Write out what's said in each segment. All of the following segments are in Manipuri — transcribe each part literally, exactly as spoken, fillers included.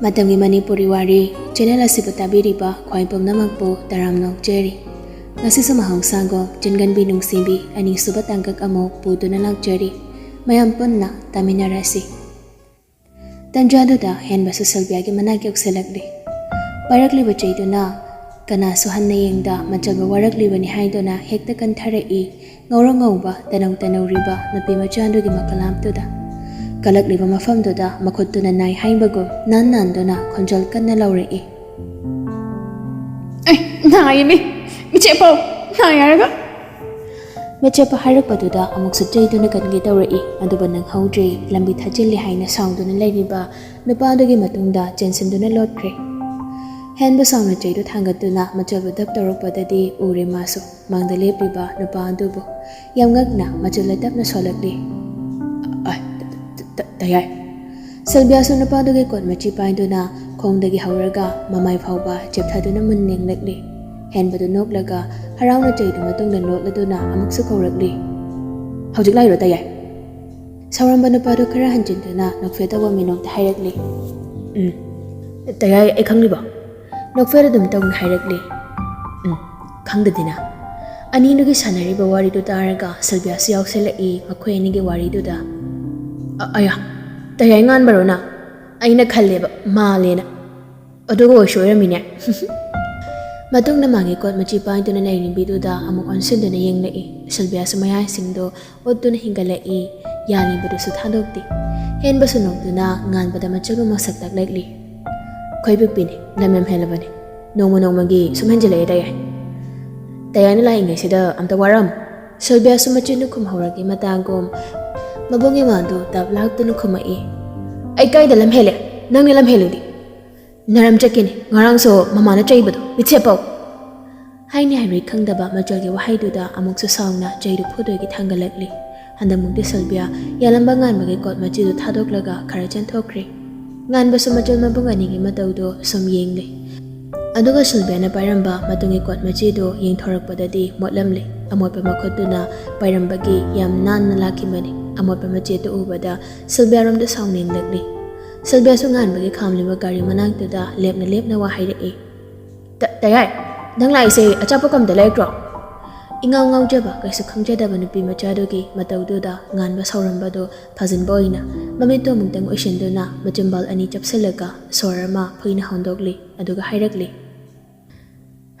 ꯃꯇꯝꯒꯤ ꯃꯅꯤꯄꯨꯔꯤ ꯋꯥꯔꯤ ꯆꯦꯅꯦꯜ ꯑꯁꯤꯕꯨ ꯇꯥꯕꯤꯔꯤꯕ ꯈ꯭ꯋꯥꯏ ꯄꯨꯝꯅꯃꯛꯄꯨ ꯇꯔꯥꯝꯅ ꯑꯣꯛꯆꯔꯤ꯫ ꯉꯁꯤꯁꯨ ꯃꯍꯧꯁꯥꯒꯨꯝ ꯆꯤꯟꯒꯟꯕꯤ ꯅꯨꯡꯁꯤꯕꯤ ꯑꯅꯤꯁꯨꯕ ꯇꯥꯡꯀꯛ ꯑꯃꯨꯛ ꯄꯨꯗꯨꯅ ꯂꯥꯛꯆꯔꯤ꯫ ꯃꯌꯥꯝ ꯄꯨꯟꯅ ꯇꯥꯃꯤꯟꯅꯔꯁꯤ꯫ ꯇꯟꯖꯥꯗꯨꯗ ꯍꯦꯟꯕꯁꯨ ꯁꯤꯜꯚꯤꯌꯥꯒꯤ ꯃꯅꯥꯛ ꯌꯧꯁꯤꯜꯂꯛꯂꯤ꯫ ꯄꯥꯏꯔꯛꯂꯤꯕ ꯆꯩꯗꯨꯅ ꯀꯅꯥꯁꯨ ꯍꯟꯅ ꯌꯦꯡꯗ ꯃꯆꯜꯕꯨ ꯋꯥꯔꯛꯂꯤꯕꯅꯤ ꯍꯥꯏꯗꯨꯅ ꯍꯦꯛꯇ ꯀꯟꯊꯔꯛꯏ꯫ ꯉꯧꯔꯣꯛ ꯉꯧꯕ ꯇꯅꯧ ꯇꯅꯧꯔꯤꯕ ꯅꯨꯄꯤ ꯃꯆꯥꯗꯨꯒꯤ ꯃꯀꯂꯥꯝꯗꯨꯗ꯫ ꯀꯜꯂꯛꯂꯤꯕ ꯃꯐꯝꯗꯨꯗ ꯃꯈꯨꯠꯇꯨꯅ ꯅꯥꯏ ꯍꯥꯏꯕꯒꯨꯝ ꯅꯥꯟ ꯅꯥꯟꯗꯨꯅ ꯈꯣꯟꯖꯦꯜ ꯀꯟꯅ ꯂꯧꯔꯛꯏ꯫ ꯑꯩ ꯅꯥꯏꯌꯦꯃꯤ, ꯃꯤꯆꯦ ꯄꯥꯎ ꯅꯥꯏ ꯍꯥꯏꯔꯒ꯫ ꯃꯤꯆꯦꯞꯄ ꯍꯥꯏꯔꯛꯄꯗꯨꯗ ꯑꯃꯨꯛꯁꯨ ꯆꯩꯗꯨꯅ ꯀꯟꯒꯦ ꯇꯧꯔꯛꯏ, ꯑꯗꯨꯕꯨ ꯅꯪꯍꯧꯗ꯭ꯔꯦ꯫ ꯂꯝꯕꯤ ꯊꯥꯖꯤꯜꯂꯤ ꯍꯥꯏꯅ ꯁꯥꯎꯗꯨꯅ ꯂꯩꯔꯤꯕ ꯅꯨꯄꯥꯗꯨꯒꯤ ꯃꯇꯨꯡꯗ ꯆꯦꯟꯁꯤꯟꯗꯨꯅ ꯂꯣꯠꯈ꯭ꯔꯦ꯫ ꯍꯦꯟꯕ ꯁꯥꯎꯅ ꯆꯩꯗꯨ ꯊꯥꯡꯒꯠꯇꯨꯅ ꯃꯆꯜꯕꯨ ꯗꯞ ꯇꯧꯔꯛꯄꯗꯗꯤ ꯎꯔꯦ ꯃꯥꯁꯨ ꯃꯥꯡꯗ ꯂꯦꯞꯂꯤꯕ ꯅꯨꯄꯥ ꯑꯗꯨꯕꯨ꯫ ꯌꯥꯝ ꯉꯛꯅ ꯃꯆꯜꯗ ꯇꯞꯅ ꯁꯣꯜꯂꯛꯂꯤ꯫ ꯑ, ꯇ-, ꯇ-, ꯇ-, ꯇꯌꯥꯏ꯫ ꯁꯤꯜꯚꯤꯌꯥꯁꯨ ꯅꯨꯄꯥꯗꯨꯒꯤ ꯀꯣꯠ ꯃꯆꯤ ꯄꯥꯏꯗꯨꯅ ꯈꯣꯡꯗꯒꯤ ꯍꯧꯔꯒ ꯃꯃꯥꯏ ꯐꯥꯎꯕ ꯆꯦꯞꯊꯗꯨꯅ ꯃꯨꯟ ꯌꯦꯡꯂꯛꯂꯤ꯫ ꯍꯦꯟꯕꯗꯨ ꯅꯣꯛꯂꯒ ꯍꯔꯥꯎꯅ ꯆꯩꯗꯨ ꯃꯇꯨꯡꯗ ꯂꯣꯠꯂꯗꯨꯅ ꯑꯃꯨꯛꯁꯨ ꯀꯧꯔꯛꯂꯤ꯫ ꯍꯧꯖꯤꯛ ꯂꯥꯛꯏꯔꯣ ꯇꯌꯥꯏ? ꯁꯥꯎꯔꯝꯕ ꯅꯨꯄꯥꯗꯨ ꯈꯔ ꯍꯟꯖꯤꯟꯗꯨꯅ ꯅꯣꯛꯐꯦꯠ ꯇꯧꯕ ꯃꯤꯅꯣꯛꯇ ꯍꯥꯏꯔꯛꯂꯤ꯫ ꯎꯝ꯫ ꯇꯌꯥꯏ, ꯑꯩ ꯈꯪꯂꯤꯕꯣ? ꯅꯣꯛꯐꯦꯠ ꯑꯗꯨꯝ ꯇꯧꯅ ꯍꯥꯏꯔꯛꯂꯤ꯫ ꯎꯝ, ꯈꯪꯗꯗꯤꯅ꯫ ꯑꯅꯤꯗꯨꯒꯤ ꯁꯥꯟꯅꯔꯤꯕ ꯋꯥꯔꯤꯗꯨ ꯇꯥꯔꯒ ꯁꯤꯜꯚꯤꯌꯥꯁꯨ ꯌꯥꯎꯁꯤꯜꯂꯛꯏ ꯃꯈꯣꯏ ꯑꯅꯤꯒꯤ ꯋꯥꯔꯤꯗꯨꯗ꯫ ꯑ-, ꯑꯌꯥ, ꯇꯌꯥꯏ ꯉꯥꯟꯕꯔꯣ ꯅꯪ? ꯑꯩꯅ ꯈꯜꯂꯦꯕ, ꯃꯥꯜꯂꯦꯅ꯫ ꯑꯗꯨꯒ ꯑꯣꯏꯁꯨ ꯑꯣꯏꯔꯝꯃꯤꯅꯦ꯫ ꯃꯇꯨꯡꯗ ꯃꯥꯒꯤ ꯀꯣꯠ ꯃꯆꯤ ꯄꯥꯏꯗꯨꯅ ꯂꯩꯔꯤꯕꯤꯗꯨꯗ ꯑꯃꯨꯛ ꯑꯣꯟꯁꯤꯟꯗꯨꯅ ꯌꯦꯡꯂꯛꯏ꯫ ꯁꯤꯜꯚꯤꯌꯥꯁꯨ ꯃꯌꯥꯏꯁꯤꯡꯗꯣ ꯎꯠꯇꯨꯅ ꯍꯤꯡꯒꯠꯂꯛꯏ꯫ ꯌꯥꯜꯂꯤꯕꯗꯨꯁꯨ ꯊꯥꯗꯣꯛꯇꯦ꯫ ꯍꯦꯟꯕꯁꯨ ꯅꯣꯛꯇꯨꯅ ꯉꯥꯟꯕꯗ ꯃꯆꯨꯒ ꯃꯁꯛ ꯇꯥꯛꯂꯛꯂꯤ꯫ ꯈꯣꯏꯕꯤꯛꯄꯤꯅꯤ, ꯂꯝ ꯌꯥꯝ ꯍꯦꯜꯂꯕꯅꯤ꯫ ꯅꯣꯡꯃ ꯅꯣꯡꯃꯒꯤ ꯁꯨꯝ ꯍꯦꯟꯖꯤꯜꯂꯛꯑꯦ ꯇꯌꯥꯏ꯫ ꯇꯌꯥꯏꯅ ꯂꯥꯛꯏꯉꯩꯁꯤꯗ ꯑꯝꯇ ꯋꯥꯔꯝ꯫ ꯁꯤꯜꯚꯤꯌꯥꯁꯨ ꯃꯆꯤꯟꯗꯨ ꯈꯨꯝꯍꯧꯔꯒꯦ ꯃꯇꯥꯒꯨꯝ ꯃꯕꯨꯡ ꯏꯃꯥꯗꯨ ꯇꯞ ꯂꯥꯛꯇꯨꯅ ꯈꯨꯝꯃꯛꯏ꯫ ꯑꯩ ꯀꯥꯏꯗ ꯂꯝ ꯍꯦꯜꯂꯦ? ꯅꯪꯅ ꯂꯝ ꯍꯦꯜꯂꯤꯗꯤ꯫ ꯅꯔꯝ ꯆꯠꯀꯦꯅꯤ, ꯉꯔꯥꯡꯁꯨ ꯃꯃꯥꯅ ꯆꯩꯕꯗꯣ, ꯃꯤꯠꯁꯦꯞꯄꯧ꯫ ꯍꯥꯏꯅꯤ ꯍꯥꯏꯔꯣꯏ ꯈꯪꯗꯕ ꯃꯆꯜꯒꯤ ꯋꯥꯍꯩꯗꯨꯗ ꯑꯃꯨꯛꯁꯨ ꯁꯥꯎꯅ ꯆꯩꯗꯨ ꯐꯨꯗꯣꯏꯒꯤ ꯊꯥꯡꯒꯠꯂꯛꯂꯤ꯫ ꯍꯟꯗꯛꯃꯨꯛꯇꯤ ꯁꯤꯜꯚꯤꯌꯥ ꯌꯥꯜꯂꯝꯕ ꯉꯥꯟꯕꯒꯤ ꯀꯣꯠ ꯃꯆꯤꯗꯨ ꯊꯥꯗꯣꯛꯂꯒ ꯈꯔ ꯆꯦꯟꯊꯣꯛꯈ꯭ꯔꯦ꯫ ꯉꯥꯟꯕꯁꯨ ꯃꯆꯜ ꯃꯕꯨꯡ ꯑꯅꯤꯒꯤ ꯃꯇꯧꯗꯨ ꯁꯨꯝ ꯌꯦꯡꯂꯤ꯫ ꯑꯗꯨꯒ ꯁꯤꯜꯚꯤꯌꯥꯅ ꯄꯥꯏꯔꯝꯕ ꯃꯇꯨꯡꯒꯤ ꯀꯣꯠ ꯃꯆꯤꯗꯨ ꯌꯦꯡꯊꯣꯔꯛꯄꯗꯗꯤ ꯃꯣꯠꯂꯝꯂꯦ꯫ ꯑꯃꯣꯠꯄ ꯃꯈꯨꯠꯇꯨꯅ ꯄꯥꯏꯔꯝꯕꯒꯤ ꯌꯥꯝ ꯅꯥꯟꯅ ꯂꯥꯛꯈꯤꯕꯅꯤ꯫ ꯑꯃꯣꯠꯄ ꯃꯆꯦꯠꯇꯨ ꯎꯕꯗ ꯁꯤꯜꯚꯤꯌꯥꯔꯣꯝꯗ ꯁꯥꯎꯅ ꯌꯦꯡꯂꯛꯂꯤ꯫ ꯁꯤꯜꯚꯤꯌꯥꯁꯨ ꯉꯥꯟꯕꯒꯤ ꯈꯥꯝꯂꯤꯕ ꯒꯥꯔꯤ ꯃꯅꯥꯛꯇꯨꯗ ꯂꯦꯞꯅ ꯂꯦꯞꯅ ꯋꯥ ꯍꯥꯏꯔꯛꯏ꯫ "ꯇ-, ꯇꯌꯥꯏ, ꯅꯪ ꯂꯥꯛꯏꯁꯦ ꯑꯆꯥꯄꯣꯠ ꯀꯝꯇ ꯂꯩꯔꯛꯇ꯭ꯔꯣ?" ꯏꯉꯥꯎ ꯉꯥꯎꯖꯕ, ꯀꯩꯁꯨ ꯈꯪꯖꯗꯕ ꯅꯨꯄꯤ ꯃꯆꯥꯗꯨꯒꯤ ꯃꯇꯧꯗꯨꯗ ꯉꯥꯟꯕ ꯁꯥꯎꯔꯝꯕꯗꯨ ꯐꯥꯖꯤꯟꯕ ꯑꯣꯏꯅ ꯃꯃꯤꯠꯇꯨ ꯑꯃꯨꯛꯇꯪ ꯑꯣꯏꯁꯤꯟꯗꯨꯅ ꯃꯆꯤꯟꯕꯥꯜ ꯑꯅꯤ ꯆꯞꯁꯤꯜꯂꯒ ꯁꯣꯔ ꯑꯃ ꯐꯨꯏꯅ ꯍꯣꯟꯗꯣꯛꯂꯤ, ꯑꯗꯨꯒ ꯍꯥꯏꯔꯛꯂꯤ,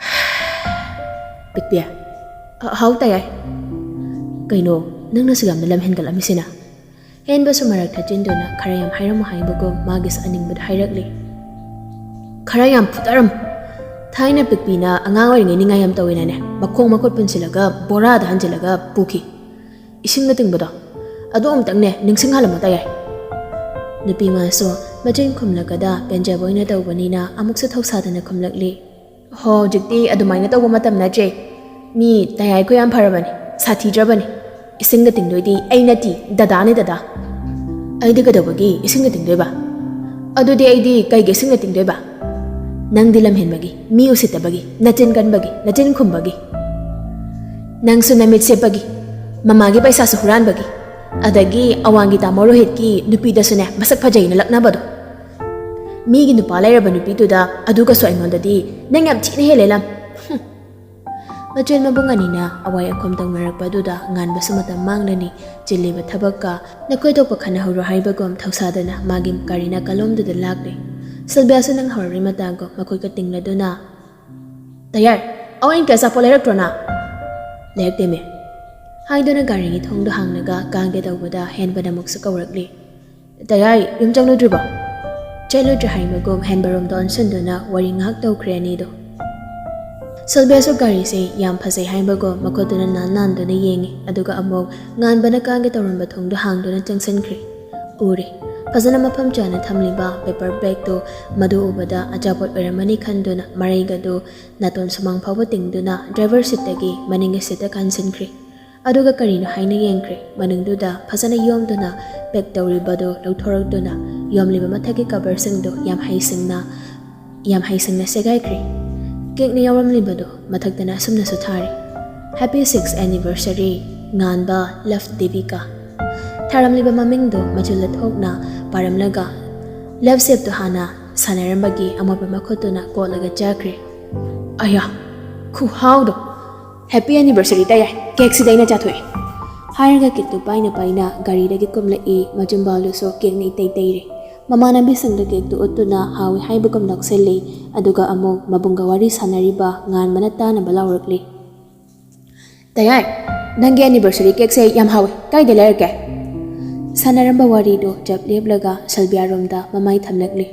"ꯄꯤꯛꯄꯤ"꯫ "ꯑ-, ꯍꯥꯎ ꯇꯌꯥꯏ꯫ ꯀꯩꯅꯣ, ꯅꯪꯅꯁꯨ ꯌꯥꯝꯅ ꯂꯝ ꯍꯦꯟꯒꯠꯂꯝꯃꯤꯁꯤꯅ?" ꯍꯦꯟꯕꯁꯨ ꯃꯔꯛ ꯊꯠꯆꯤꯟꯗꯨꯅ ꯈꯔ ꯌꯥꯝ ꯍꯥꯏꯔꯝꯃꯨ ꯍꯥꯏꯕꯒꯨꯝ ꯃꯥꯒꯤꯁꯨ ꯑꯅꯤꯡꯕꯗ ꯍꯥꯏꯔꯛꯂꯤ꯫ "ꯈꯔ ꯌꯥꯝ ꯐꯨꯗꯔꯝꯃꯨ꯫ ꯊꯥꯏꯅ ꯄꯤꯛꯄꯤꯅ ꯑꯉꯥꯡ ꯑꯣꯏꯔꯤꯉꯩ ꯅꯤꯡꯉꯥꯏ ꯌꯥꯝ ꯇꯧꯋꯤꯅꯅꯦ, ꯃꯈꯣꯡ ꯃꯈꯨꯠ ꯄꯨꯟꯁꯤꯜꯂꯒ ꯕꯣꯔꯥꯗ ꯍꯟꯖꯤꯜꯂꯒ ꯄꯨꯈꯤ꯫ ꯏꯁꯤꯡꯅ ꯇꯤꯡꯕꯗꯣ꯫ ꯑꯗꯨ ꯑꯃꯨꯛꯇꯪꯅꯦ ꯅꯤꯡꯁꯤꯡꯍꯜꯂꯝꯃꯨ ꯇꯌꯥꯏ"꯫ ꯅꯨꯄꯤ ꯃꯥꯁꯨ ꯃꯆꯤꯟ ꯈꯨꯝꯂꯛꯀꯗ ꯄꯦꯟꯖꯕ ꯑꯣꯏꯅ ꯇꯧꯕꯅꯤꯅ ꯑꯃꯨꯛꯁꯨ ꯊꯧꯁꯥꯗꯅ ꯈꯨꯝꯂꯛꯂꯤ꯫ "ꯍꯣ, ꯍꯧꯖꯤꯛꯇꯤ ꯑꯗꯨꯃꯥꯏꯅ ꯇꯧꯕ ꯃꯇꯝ ꯅꯠꯇ꯭ꯔꯦ꯫ ꯃꯤ ꯇꯌꯥꯏꯈꯣꯏ ꯌꯥꯝ ꯐꯔꯕꯅꯤ, ꯁꯥꯊꯤꯗ꯭ꯔꯕꯅꯤ꯫ ꯏꯁꯤꯡꯗ ꯇꯤꯡꯗꯣꯏꯗꯤ ꯑꯩ ꯅꯠꯇꯦ, ꯗꯗꯥꯅꯦ ꯗꯗꯥ꯫ ꯑꯩꯗꯤ ꯀꯩꯗꯧꯕꯒꯤ ꯏꯁꯤꯡꯗ ꯇꯤꯡꯗꯣꯏꯕ? ꯑꯗꯨꯗꯤ ꯑꯩꯗꯤ ꯀꯩꯒꯤ ꯏꯁꯤꯡꯗ ꯇꯤꯡꯗꯣꯏꯕ? ꯅꯪꯗꯤ ꯂꯝꯍꯦꯟꯕꯒꯤ, ꯃꯤ ꯎꯁꯤꯠꯇꯕꯒꯤ, ꯅꯆꯤꯟ ꯀꯟꯕꯒꯤ, ꯅꯆꯤꯟ ꯈꯨꯝꯕꯒꯤ꯫ ꯅꯪꯁꯨ ꯅꯃꯤꯠ ꯁꯦꯞꯄꯒꯤ, ꯃꯃꯥꯒꯤ ꯄꯩꯁꯥꯁꯨ ꯍꯨꯔꯥꯟꯕꯒꯤ, ꯑꯗꯒꯤ ꯑꯋꯥꯡꯒꯤ ꯇꯥꯃꯣ ꯔꯣꯍꯤꯠꯀꯤ ꯅꯨꯄꯤꯗꯁꯨꯅꯦ ꯃꯁꯛ ꯐꯖꯩꯅ ꯂꯛꯅꯕꯗꯣ꯫ ꯃꯤꯒꯤ ꯅꯨꯄꯥ ꯂꯩꯔꯕ ꯅꯨꯄꯤꯗꯨꯗ ꯑꯗꯨꯒꯁꯨ ꯑꯩꯉꯣꯟꯗꯗꯤ ꯅꯪ ꯌꯥꯝ ꯊꯤꯅ ꯍꯦꯜꯂꯦ ꯂꯝ"꯫ ꯍꯨꯝ꯫ ꯃꯆꯦꯜ ꯃꯕꯨꯡ ꯑꯅꯤꯅ ꯑꯋꯥꯏ ꯑꯈꯨꯝ ꯇꯧꯅꯔꯛꯄꯗꯨꯗ ꯉꯥꯟꯕꯁꯨ ꯃꯇꯝ ꯃꯥꯡꯂꯅꯤ, ꯆꯤꯜꯂꯤꯕ ꯊꯕꯛꯀ ꯅꯈꯣꯏ ꯊꯣꯛꯄ ꯈꯟꯅꯍꯧꯔꯣ ꯍꯥꯏꯕꯒꯨꯝ ꯊꯧꯁꯥꯗꯅ ꯃꯥꯒꯤ ꯒꯥꯔꯤ ꯅꯥꯀꯜꯂꯣꯝꯗꯨꯗ ꯂꯥꯛꯂꯦ꯫ ꯁꯤꯜꯚꯤꯌꯥꯁꯨ ꯅꯪ ꯍꯧꯔꯛꯂꯤ ꯃꯇꯥꯒꯨꯝ ꯃꯈꯨꯠꯀ ꯇꯤꯡꯂꯗꯨꯅ, "ꯇꯌꯥꯏ, ꯑꯋꯥꯏꯟꯀꯤ ꯑꯆꯥꯄꯣꯠ ꯂꯩꯔꯛꯇ꯭ꯔꯣ ꯅꯪ?" "ꯂꯩꯔꯛꯇꯦꯃꯦ" ꯍꯥꯏꯗꯨꯅ ꯒꯥꯔꯤꯒꯤ ꯊꯣꯡꯗꯣ ꯍꯥꯡꯂꯒ ꯀꯥꯡꯒꯦ ꯇꯧꯕꯗ ꯍꯦꯟꯕꯅ ꯑꯃꯨꯛꯁꯨ ꯀꯧꯔꯛꯂꯤ꯫ "ꯇꯌꯥꯏ, ꯌꯨꯝ ꯆꯪꯂꯨꯗ꯭ꯔꯤꯕꯣ?" ꯆꯠꯂꯨꯗ꯭ꯔꯦ ꯍꯥꯏꯕꯒꯨꯝ ꯍꯦꯟꯕꯔꯣꯝꯗ ꯑꯣꯟꯁꯤꯟꯗꯨꯅ ꯋꯥꯔꯤ ꯉꯥꯏꯍꯥꯛ ꯇꯧꯈ꯭ꯔꯦ ꯑꯅꯤꯗꯣ꯫ ꯁꯤꯜꯚꯤꯌꯥꯁꯨ ꯒꯥꯔꯤꯁꯦ ꯌꯥꯝ ꯐꯖꯩ ꯍꯥꯏꯕꯒꯨꯝ ꯃꯈꯨꯠꯇꯨꯅ ꯅꯥꯟ ꯅꯥꯟꯗꯨꯅ ꯌꯦꯡꯉꯤ, ꯑꯗꯨꯒ ꯑꯃꯨꯛ ꯉꯥꯟꯕꯅ ꯀꯥꯡꯒꯦ ꯇꯧꯔꯝꯕ ꯊꯣꯡꯗꯣ ꯍꯥꯡꯗꯨꯅ ꯆꯪꯁꯤꯟꯈ꯭ꯔꯦ꯫ ꯎꯔꯦ, ꯐꯖꯅ ꯃꯐꯝ ꯆꯥꯅ ꯊꯝꯂꯤꯕ ꯄꯦꯄꯔ ꯕꯦꯒꯇꯨ ꯃꯗꯨ ꯎꯕꯗ ꯑꯆꯥꯄꯣꯠ ꯑꯣꯏꯔꯝꯃꯅꯤ ꯈꯟꯗꯨꯅ ꯃꯔꯩꯒꯗꯨ ꯅꯥꯇꯣꯟ ꯁꯨꯃꯥꯡ ꯐꯥꯎꯕ ꯇꯤꯡꯗꯨꯅ ꯗ꯭ꯔꯥꯏꯚꯔ ꯁꯤꯠꯇꯒꯤ ꯃꯅꯤꯡꯒꯤ ꯁꯤꯠꯇ ꯀꯥꯟꯁꯤꯟꯈ꯭ꯔꯦ꯫ ꯑꯗꯨꯒ ꯀꯔꯤꯅꯣ ꯍꯥꯏꯅ ꯌꯦꯡꯈ꯭ꯔꯦ꯫ ꯃꯅꯨꯡꯗꯨꯗ ꯐꯖꯅ ꯌꯣꯝꯗꯨꯅ ꯄꯦꯛ ꯇꯧꯔꯤꯕꯗꯨ ꯂꯧꯊꯣꯔꯛꯇꯨꯅ ꯌꯣꯝꯂꯤꯕ ꯃꯊꯛꯀꯤ ꯀꯕꯔꯁꯤꯡꯗꯨ ꯌꯥꯝ ꯍꯩꯁꯤꯡꯅ, ꯌꯥꯝ ꯍꯩꯁꯤꯡꯅ ꯁꯦꯒꯥꯏꯈ꯭ꯔꯦ꯫ ꯀꯦꯛꯅ ꯌꯥꯎꯔꯝꯂꯤꯕꯗꯨ ꯃꯊꯛꯇꯅ ꯑꯁꯨꯝꯅꯁꯨ ꯊꯥꯔꯤ, "Happy sixth anniversary, ꯉꯥꯟꯕ, love, ꯗꯦꯕꯤꯀꯥ"꯫ ꯊꯥꯔꯝꯂꯤꯕ ꯃꯃꯤꯡꯗꯨ ꯃꯆꯤꯜꯗ ꯊꯣꯛꯅ ꯄꯥꯔꯝꯂꯒ ꯂꯞ ꯁꯦꯞꯇꯨ ꯍꯥꯟꯅ ꯁꯥꯟꯅꯔꯝꯕꯒꯤ ꯑꯃꯣꯠꯄ ꯃꯈꯨꯠꯇꯨꯅ ꯀꯣꯠꯂꯒ ꯆꯥꯈ꯭ꯔꯦ꯫ "ꯑꯌꯥ, ꯈꯨꯍꯥꯎꯗꯣ! ꯍꯦꯄꯤ ꯑꯦꯅꯤꯚꯔꯁꯔꯤ ꯇꯥꯌꯥꯏ, ꯀꯦꯛꯁꯤꯗ ꯑꯩꯅ ꯆꯥꯊꯣꯛꯑꯦ!" ꯍꯥꯏꯔꯒ ꯀꯦꯛꯇꯨ ꯄꯥꯏꯅ ꯄꯥꯏꯅ ꯒꯥꯔꯤꯗꯒꯤ ꯀꯨꯝꯂꯛꯏ꯫ ꯃꯆꯤꯟꯕꯥꯜꯗꯨꯁꯨ ꯀꯦꯛꯅ ꯏꯇꯩ ꯇꯩꯔꯦ꯫ ꯃꯃꯥꯟꯅꯕꯤꯁꯤꯡꯗ ꯀꯦꯛꯇꯨ ꯎꯠꯇꯨꯅ ꯍꯥꯎꯏ ꯍꯥꯏꯕꯒꯨꯝ ꯅꯣꯛꯁꯤꯜꯂꯤ꯫ ꯑꯗꯨꯒ ꯑꯃꯨꯛ ꯃꯕꯨꯡꯒ ꯋꯥꯔꯤ ꯁꯥꯟꯅꯔꯤꯕ ꯉꯥꯟꯕꯅ ꯇꯥꯅꯕ ꯂꯥꯎꯔꯛꯂꯤ꯫ "ꯇꯥꯌꯥꯏ, ꯅꯪꯒꯤ ꯑꯦꯅꯤꯚꯔꯁꯔꯤ ꯀꯦꯛꯁꯦ ꯌꯥꯝ ꯍꯥꯎꯏ, ꯀꯥꯏꯗ ꯂꯩꯔꯛꯀꯦ?" ꯁꯥꯟꯅꯔꯝꯕ ꯋꯥꯔꯤꯗꯨ ꯆꯞ ꯂꯦꯞꯂꯒ ꯁꯜꯕꯤꯌꯥꯔꯣꯝꯗ ꯃꯃꯥꯏ ꯊꯝꯂꯛꯂꯤ꯫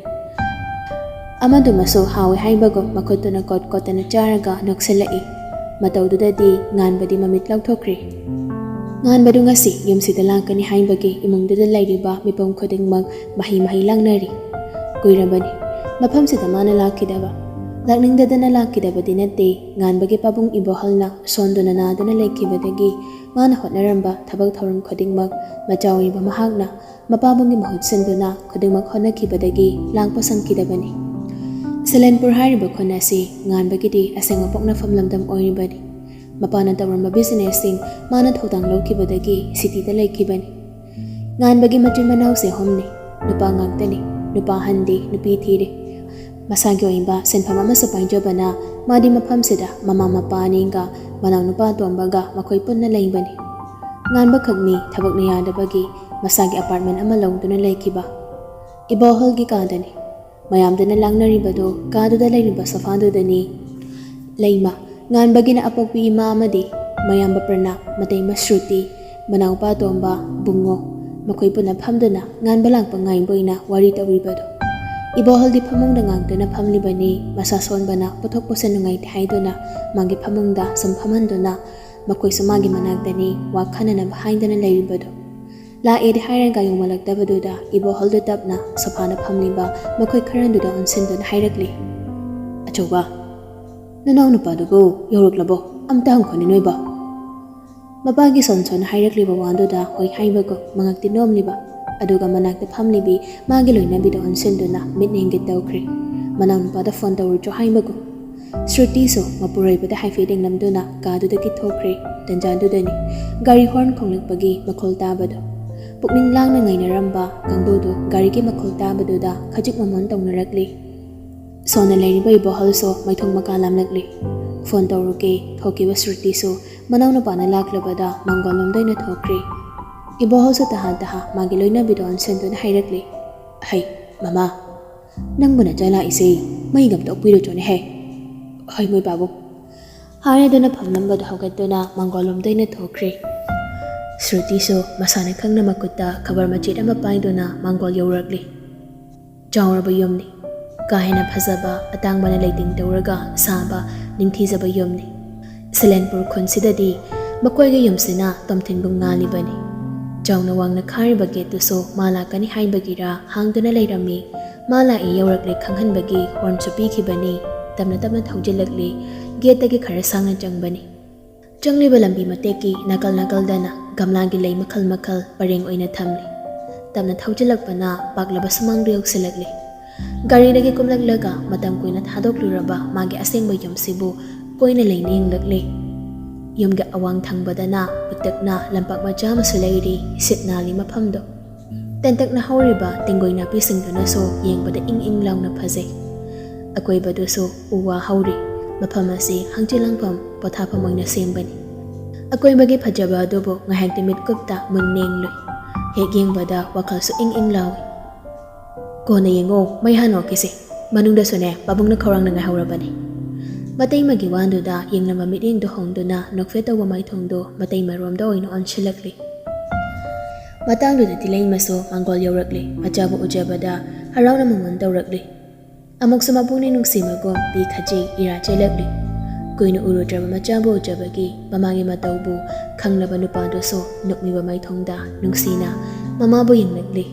ꯑꯃꯗꯨꯃꯁꯨ ꯍꯥꯎꯏ ꯍꯥꯏꯕꯒꯨꯝ ꯃꯈꯨꯠꯇꯨꯅ ꯀꯣꯠ ꯀꯣꯠꯇꯅ ꯆꯥꯔꯒ ꯅꯣꯛꯁꯤꯜꯂꯛꯏ꯫ ꯃꯇꯧꯗꯨꯗꯗꯤ ꯉꯥꯟꯕꯗꯤ ꯃꯃꯤꯠ ꯂꯥꯎꯊꯣꯛꯈ꯭ꯔꯦ꯫ ꯉꯥꯟꯕꯗꯨ ꯉꯁꯤ ꯌꯨꯝꯁꯤꯗ ꯂꯥꯛꯀꯅꯤ ꯍꯥꯏꯕꯒꯤ ꯏꯃꯨꯡꯗꯨꯗ ꯂꯩꯔꯤꯕ ꯃꯤꯄꯨꯝ ꯈꯨꯗꯤꯡꯃꯛ ꯃꯍꯤ ꯃꯍꯤ ꯂꯥꯡꯅꯔꯤ꯫ ꯀꯨꯏꯔꯕꯅꯤ ꯃꯐꯝꯁꯤꯗ ꯃꯥꯅ ꯂꯥꯛꯈꯤꯗꯕ꯫ ꯂꯥꯛꯅꯤꯡꯗꯗꯅ ꯂꯥꯛꯈꯤꯗꯕꯗꯤ ꯅꯠꯇꯦ꯫ ꯉꯥꯟꯕꯒꯤ ꯄꯥꯕꯨꯡ ꯏꯕꯣꯍꯜꯅ ꯁꯣꯟꯗꯨꯅ ꯅꯥꯗꯨꯅ ꯂꯩꯈꯤꯕꯗꯒꯤ ꯃꯥꯅ ꯍꯣꯠꯅꯔꯝꯕ ꯊꯕꯛ ꯊꯧꯔꯝ ꯈꯨꯗꯤꯡꯃꯛ ꯃꯆꯥ ꯑꯣꯏꯕ ꯃꯍꯥꯛꯅ ꯃꯄꯥꯕꯨꯡꯒꯤ ꯃꯍꯨꯠ ꯁꯤꯟꯗꯨꯅ ꯈꯨꯗꯤꯡꯃꯛ ꯍꯣꯠꯅꯈꯤꯕꯗꯒꯤ ꯂꯥꯛꯄ ꯁꯪꯈꯤꯗꯕꯅꯤ꯫ ꯁꯂꯦꯟꯄꯨꯔ ꯍꯥꯏꯔꯤꯕ ꯈꯨꯟ ꯑꯁꯤ ꯉꯥꯟꯕꯒꯤꯗꯤ ꯑꯁꯦꯡꯕ ꯄꯣꯛꯅꯐꯝ ꯂꯝꯗꯝ ꯑꯣꯏꯔꯤꯕꯅꯤ꯫ ꯃꯄꯥꯅ ꯇꯧꯔꯝꯕ ꯕꯤꯖꯤꯅꯦꯁꯁꯤꯡ ꯃꯥꯅ ꯊꯧꯗꯥꯡ ꯂꯧꯈꯤꯕꯗꯒꯤ ꯁꯤꯇꯤꯗ ꯂꯩꯈꯤꯕꯅꯤ꯫ ꯉꯥꯟꯕꯒꯤ ꯃꯆꯤꯟ ꯃꯅꯥꯎꯁꯦ ꯑꯍꯨꯝꯅꯤ꯫ ꯅꯨꯄꯥ ꯉꯥꯛꯇꯅꯤ꯫ ꯅꯨꯄꯥ ꯑꯍꯟꯗꯤ ꯅꯨꯄꯤ ꯊꯤꯔꯦ꯫ ꯃꯁꯥꯒꯤ ꯑꯣꯏꯕ ꯁꯤꯟꯐꯝ ꯑꯃꯁꯨ ꯄꯥꯏꯖꯕꯅ ꯃꯥꯗꯤ ꯃꯐꯝꯁꯤꯗ ꯃꯃꯥ ꯃꯄꯥ ꯑꯅꯤꯒ ꯃꯅꯥꯎꯅꯨꯄꯥ ꯑꯇꯣꯝꯕꯒ ꯃꯈꯣꯏ ꯄꯨꯟꯅ ꯂꯩꯕꯅꯤ꯫ ꯉꯥꯟꯕꯈꯛꯅꯤ ꯊꯕꯛꯅ ꯌꯥꯗꯕꯒꯤ ꯃꯁꯥꯒꯤ ꯑꯄꯥꯔꯠꯃꯦꯟ ꯑꯃ ꯂꯧꯗꯨꯅ ꯂꯩꯈꯤꯕ꯫ ꯏꯕꯣꯍꯜꯒꯤ ꯀꯥꯗꯅꯤ꯫ ꯃꯌꯥꯝꯗꯨꯅ ꯂꯥꯡꯅꯔꯤꯕꯗꯨ ꯀꯥꯗꯨꯗ ꯂꯩꯔꯤꯕ ꯁꯣꯐꯥꯗꯨꯗꯅꯤ꯫ ꯂꯩꯃ, ꯉꯥꯟꯕꯒꯤꯅ ꯑꯄꯣꯛꯄꯤ ꯏꯃꯥ ꯑꯃꯗꯤ ꯃꯌꯥꯝꯕ ꯄ꯭ꯔꯅꯥꯕ, ꯃꯇꯩꯃ ꯁ꯭ꯔꯨꯇꯤ, ꯃꯅꯥꯎꯄꯥ ꯑꯇꯣꯝꯕ, ꯕꯨꯡꯉꯣ, ꯃꯈꯣꯏ ꯄꯨꯟꯅ ꯐꯝꯗꯨꯅ ꯉꯥꯟꯕ ꯂꯥꯛꯄ ꯉꯥꯏꯕ ꯑꯣꯏꯅ ꯋꯥꯔꯤ ꯇꯧꯔꯤꯕꯗꯨ꯫ ꯏꯕꯣꯍꯜꯗꯤ ꯐꯃꯨꯡꯗ ꯉꯥꯡꯗꯨꯅ ꯐꯝꯂꯤꯕꯅꯤ꯫ ꯃꯁꯥ ꯁꯣꯟꯕꯅ ꯄꯨꯊꯣꯛ ꯄꯨꯁꯤꯟ ꯅꯨꯡꯉꯥꯏꯇꯦ ꯍꯥꯏꯗꯨꯅ ꯃꯥꯒꯤ ꯐꯃꯨꯡꯗ ꯁꯨꯝ ꯐꯝꯍꯟꯗꯨꯅ ꯃꯈꯣꯏꯁꯨ ꯃꯥꯒꯤ ꯃꯅꯥꯛꯇꯅꯤ ꯋꯥ ꯈꯟꯅꯅꯕ ꯍꯥꯏꯗꯅ ꯂꯩꯔꯤꯕꯗꯨ꯫ ꯂꯥꯛꯑꯦꯗꯤ ꯍꯥꯏꯔꯒ ꯌꯧꯃꯜꯂꯛꯇꯕꯗꯨꯗ ꯏꯕꯣꯍꯜꯗꯨ ꯇꯞꯅ ꯁꯣꯐꯥꯗ ꯐꯝꯂꯤꯕ ꯃꯈꯣꯏ ꯈꯔꯗꯨꯗ ꯑꯣꯟꯁꯤꯟꯗꯨꯅ ꯍꯥꯏꯔꯛꯂꯤ, "ꯑꯆꯧꯕ, ꯅꯅꯥꯎ ꯅꯨꯄꯥꯗꯨꯕꯨ ꯌꯧꯔꯛꯂꯕꯣ? ꯑꯝꯇ ꯍꯪꯈꯣꯅꯦ ꯅꯣꯏꯕꯣ?" ꯃꯄꯥꯒꯤ ꯁꯣꯟ ꯁꯣꯟ ꯍꯥꯏꯔꯛꯂꯤꯕ ꯋꯥꯗꯨꯗ ꯍꯣꯏ ꯍꯥꯏꯕꯒꯨꯝ ꯃꯉꯛꯇꯤ ꯅꯣꯝꯂꯤꯕ, ꯑꯗꯨꯒ ꯃꯅꯥꯛꯇ ꯐꯝꯂꯤꯕꯤ ꯃꯥꯒꯤ ꯂꯣꯏꯅꯕꯤꯗ ꯑꯣꯟꯁꯤꯟꯗꯨꯅ ꯃꯤꯠꯅ ꯏꯪꯒꯤꯠ ꯇꯧꯈ꯭ꯔꯦ꯫ "ꯃꯅꯥꯎ ꯅꯨꯄꯥꯗ ꯐꯣꯟ ꯇꯧꯔꯨꯆꯣ" ꯍꯥꯏꯕꯒꯨꯝ꯫ ꯁ꯭ꯔꯨꯇꯤꯁꯨ ꯃꯄꯨꯔꯣꯏꯕꯗ ꯍꯥꯏꯐꯦꯠ ꯌꯦꯡꯂꯝꯗꯨꯅ ꯀꯥꯗꯨꯗꯒꯤ ꯊꯣꯛꯈ꯭ꯔꯦ꯫ ꯇꯟꯖꯥꯗꯨꯗꯅꯤ ꯒꯥꯔꯤ ꯍꯣꯔꯟ ꯈꯣꯡꯂꯛꯄꯒꯤ ꯃꯈꯣꯜ ꯇꯥꯕꯗꯨ꯫ ꯄꯨꯛꯅꯤꯡ ꯂꯥꯡꯅ ꯉꯥꯏꯅꯔꯝꯕ ꯀꯥꯡꯕꯨꯗꯨ ꯒꯥꯔꯤꯒꯤ ꯃꯈꯣꯜ ꯇꯥꯕꯗꯨꯗ ꯈꯖꯤꯛ ꯃꯃꯣꯟ ꯇꯧꯅꯔꯛꯂꯤ꯫ ꯁꯣꯟꯅ ꯂꯩꯔꯤꯕ ꯏꯕꯣꯍꯜꯁꯨ ꯃꯩꯊꯣꯡ ꯃꯀꯥ ꯂꯥꯝꯂꯛꯂꯤ꯫ ꯐꯣꯟ ꯇꯧꯔꯨꯒꯦ ꯊꯣꯛꯈꯤꯕ ꯁ꯭ꯔꯨꯇꯤꯁꯨ ꯃꯅꯥꯎꯅꯨꯄꯥꯅ ꯂꯥꯛꯂꯕꯗ ꯃꯥꯡꯒꯣꯜꯂꯣꯝꯗ ꯑꯣꯏꯅ ꯊꯣꯛꯈ꯭ꯔꯦ꯫ ꯏꯕꯣꯍꯜꯁꯨ ꯇꯍꯥ ꯇꯍꯥ ꯃꯥꯒꯤ ꯂꯣꯏꯅꯕꯤꯗꯣ ꯑꯣꯟꯁꯤꯟꯗꯨꯅ ꯍꯥꯏꯔꯛꯂꯤ, "ꯍꯩ, ꯃꯃꯥ, ꯅꯪꯕꯨ ꯅꯆꯥ ꯂꯥꯛꯏꯁꯦ ꯃꯩꯒ ꯑꯝꯇ ꯑꯣꯛꯄꯤꯔꯨꯆꯣꯅꯦ ꯍꯦ꯫ ꯍꯣꯏ ꯃꯣꯏ ꯄꯥꯕꯨꯡ"꯫ ꯍꯥꯏꯔꯗꯨꯅ ꯐꯝꯂꯝꯕꯗꯨ ꯍꯧꯒꯠꯇꯨꯅ ꯃꯥꯡꯒꯣꯜꯂꯣꯝꯗ ꯑꯣꯏꯅ ꯊꯣꯛꯈ꯭ꯔꯦ꯫ ꯁ꯭ꯔꯨꯇꯤꯁꯨ ꯃꯁꯥꯅ ꯈꯪꯅ ꯃꯈꯨꯠꯇ ꯈꯕꯔ ꯃꯆꯦꯠ ꯑꯃ ꯄꯥꯏꯗꯨꯅ ꯃꯥꯡꯒꯣꯜ ꯌꯧꯔꯛꯂꯤ꯫ ꯆꯥꯎꯔꯕ ꯌꯨꯝꯅꯤ꯫ ꯀꯥ ꯍꯦꯟꯅ ꯐꯖꯕ, ꯑꯇꯥꯡꯕꯅ ꯂꯩꯇꯦꯡ ꯇꯧꯔꯒ ꯁꯥꯕ, ꯅꯤꯡꯊꯤꯖꯕ ꯌꯨꯝꯅꯤ꯫ ꯁꯂꯦꯟꯄꯨꯔ ꯈꯨꯟꯁꯤꯗꯗꯤ ꯃꯈꯣꯏꯒꯤ ꯌꯨꯝꯁꯤꯅ ꯇꯣꯝꯊꯤꯟꯒꯨꯝ ꯉꯥꯜꯂꯤꯕꯅꯤ꯫ ꯆꯥꯎꯅ ꯋꯥꯡꯅ ꯈꯥꯔꯤꯕ ꯒꯦꯠꯇꯨꯁꯨ ꯃꯥ ꯂꯥꯛꯀꯅꯤ ꯍꯥꯏꯕꯒꯤꯔꯥ ꯍꯥꯡꯗꯨꯅ ꯂꯩꯔꯝꯃꯤ꯫ ꯃꯥ ꯂꯥꯛꯏ ꯌꯧꯔꯛꯂꯦ ꯈꯪꯍꯟꯕꯒꯤ ꯍꯣꯔꯟꯁꯨ ꯄꯤꯈꯤꯕꯅꯤ꯫ ꯇꯞꯅ ꯇꯞꯅ ꯊꯧꯖꯤꯜꯂꯛꯂꯤ꯫ ꯒꯦꯠꯇꯒꯤ ꯈꯔ ꯁꯥꯡꯅ ꯆꯪꯕꯅꯤ꯫ ꯆꯪꯂꯤꯕ ꯂꯝꯕꯤ ꯃꯇꯦꯛꯀꯤ ꯅꯥꯀꯜ ꯅꯥꯀꯜꯗꯅ ꯒꯝꯂꯥꯒꯤ ꯂꯩ ꯃꯈꯜ ꯃꯈꯜ ꯄꯔꯦꯡ ꯑꯣꯏꯅ ꯊꯝꯂꯤ꯫ ꯇꯞꯅ ꯊꯧꯖꯤꯜꯂꯛꯄꯅ ꯄꯥꯛꯂꯕ ꯁꯨꯃꯥꯡꯗꯨ ꯌꯧꯁꯤꯜꯂꯛꯂꯤ꯫ ꯒꯥꯔꯤꯗꯒꯤ ꯀꯨꯝꯂꯛꯂꯒ ꯃꯇꯝ ꯀꯨꯏꯅ ꯊꯥꯗꯣꯛꯂꯨꯔꯕ ꯃꯥꯒꯤ ꯑꯁꯦꯡꯕ ꯌꯨꯝꯁꯤꯕꯨ ꯀꯣꯏꯅ ꯂꯩꯅ ꯌꯦꯡꯂꯛꯂꯤ꯫ ꯌꯨꯝꯒꯤ ꯑꯋꯥꯡ ꯊꯪꯕꯗꯅ ꯄꯤꯛꯇꯛꯅ ꯂꯝꯄꯥꯛ ꯃꯆꯥ ꯑꯃꯁꯨ ꯂꯩꯔꯤ, ꯁꯤꯠ ꯅꯥꯜꯂꯤ ꯃꯐꯝꯗꯣ꯫ ꯇꯦꯟꯇꯛꯅ ꯍꯧꯔꯤꯕ ꯇꯦꯡꯒꯣꯏ ꯅꯥꯄꯤꯁꯤꯡꯗꯨꯅꯁꯨ ꯌꯦꯡꯕꯗ ꯏꯪ ꯏꯪ ꯂꯥꯎꯅ ꯐꯖꯩ꯫ ꯑꯀꯣꯏꯕꯗꯨꯁꯨ ꯎ ꯋꯥ ꯍꯧꯔꯤ꯫ ꯃꯐꯝ ꯑꯁꯤ ꯍꯪꯆꯤꯠ ꯂꯥꯡꯐꯝ, ꯄꯣꯊꯥꯐꯝ ꯑꯣꯏꯅ ꯁꯦꯝꯕꯅꯤ꯫ ꯑꯀꯣꯏꯕꯒꯤ ꯐꯖꯕ ꯑꯗꯨꯕꯨ ꯉꯥꯏꯍꯥꯛꯇꯤ ꯃꯤꯠꯀꯨꯞꯇ ꯃꯨꯟ ꯌꯦꯡꯂꯨꯏ꯫ ꯍꯦꯛ ꯌꯦꯡꯕꯗ ꯋꯥꯈꯜꯁꯨ ꯏꯪ ꯏꯪ ꯂꯥꯎꯏ꯫ "ꯀꯣꯟꯅ ꯌꯦꯡꯉꯣ, ꯃꯩ ꯍꯥꯟꯅ ꯑꯣꯛꯈꯤꯁꯦ꯫ ꯃꯅꯨꯡꯗꯁꯨꯅꯦ, ꯄꯥꯕꯨꯡꯅ ꯈꯧꯔꯥꯡꯅ ꯉꯥꯏꯍꯧꯔꯕꯅꯤ"꯫ ꯃꯇꯩꯃꯒꯤ ꯋꯥꯗꯨꯗ ꯌꯦꯡꯂꯝꯕ ꯃꯤꯠꯌꯦꯡꯗꯨ ꯍꯣꯡꯗꯨꯅ ꯅꯣꯛꯐꯦꯠ ꯇꯧꯕ ꯃꯥꯏꯊꯣꯡꯗꯨ ꯃꯇꯩꯃꯔꯣꯝꯗ ꯑꯣꯏꯅ ꯑꯣꯟꯁꯤꯜꯂꯛꯂꯤ꯫ ꯃꯇꯥꯡꯗꯨꯗ ꯇꯤꯂꯩꯃꯁꯨ ꯃꯥꯡꯒꯣꯜ ꯌꯧꯔꯛꯂꯤ꯫ ꯃꯆꯥꯕꯨ ꯎꯖꯕꯗ ꯍꯔꯥꯎꯅ ꯃꯃꯣꯟ ꯇꯧꯔꯛꯂꯤ꯫ ꯑꯃꯨꯛꯁꯨ ꯃꯄꯨꯛꯅꯤꯡ ꯅꯨꯡꯁꯤꯕꯒꯨꯝ ꯄꯤ ꯈꯖꯤ ꯏꯔꯥ ꯆꯦꯜꯂꯛꯂꯤ꯫ ꯀꯨꯏꯅ ꯎꯔꯨꯗ꯭ꯔꯕ ꯃꯆꯥꯕꯨ ꯎꯖꯕꯒꯤ ꯃꯃꯥꯒꯤ ꯃꯇꯧꯕꯨ ꯈꯪꯂꯕ ꯅꯨꯄꯥꯗꯨꯁꯨ ꯅꯣꯛꯃꯤꯕ ꯃꯥꯏꯊꯣꯡꯗ ꯅꯨꯡꯁꯤꯅ ꯃꯃꯥꯕꯨ ꯌꯦꯡꯂꯛꯂꯤ꯫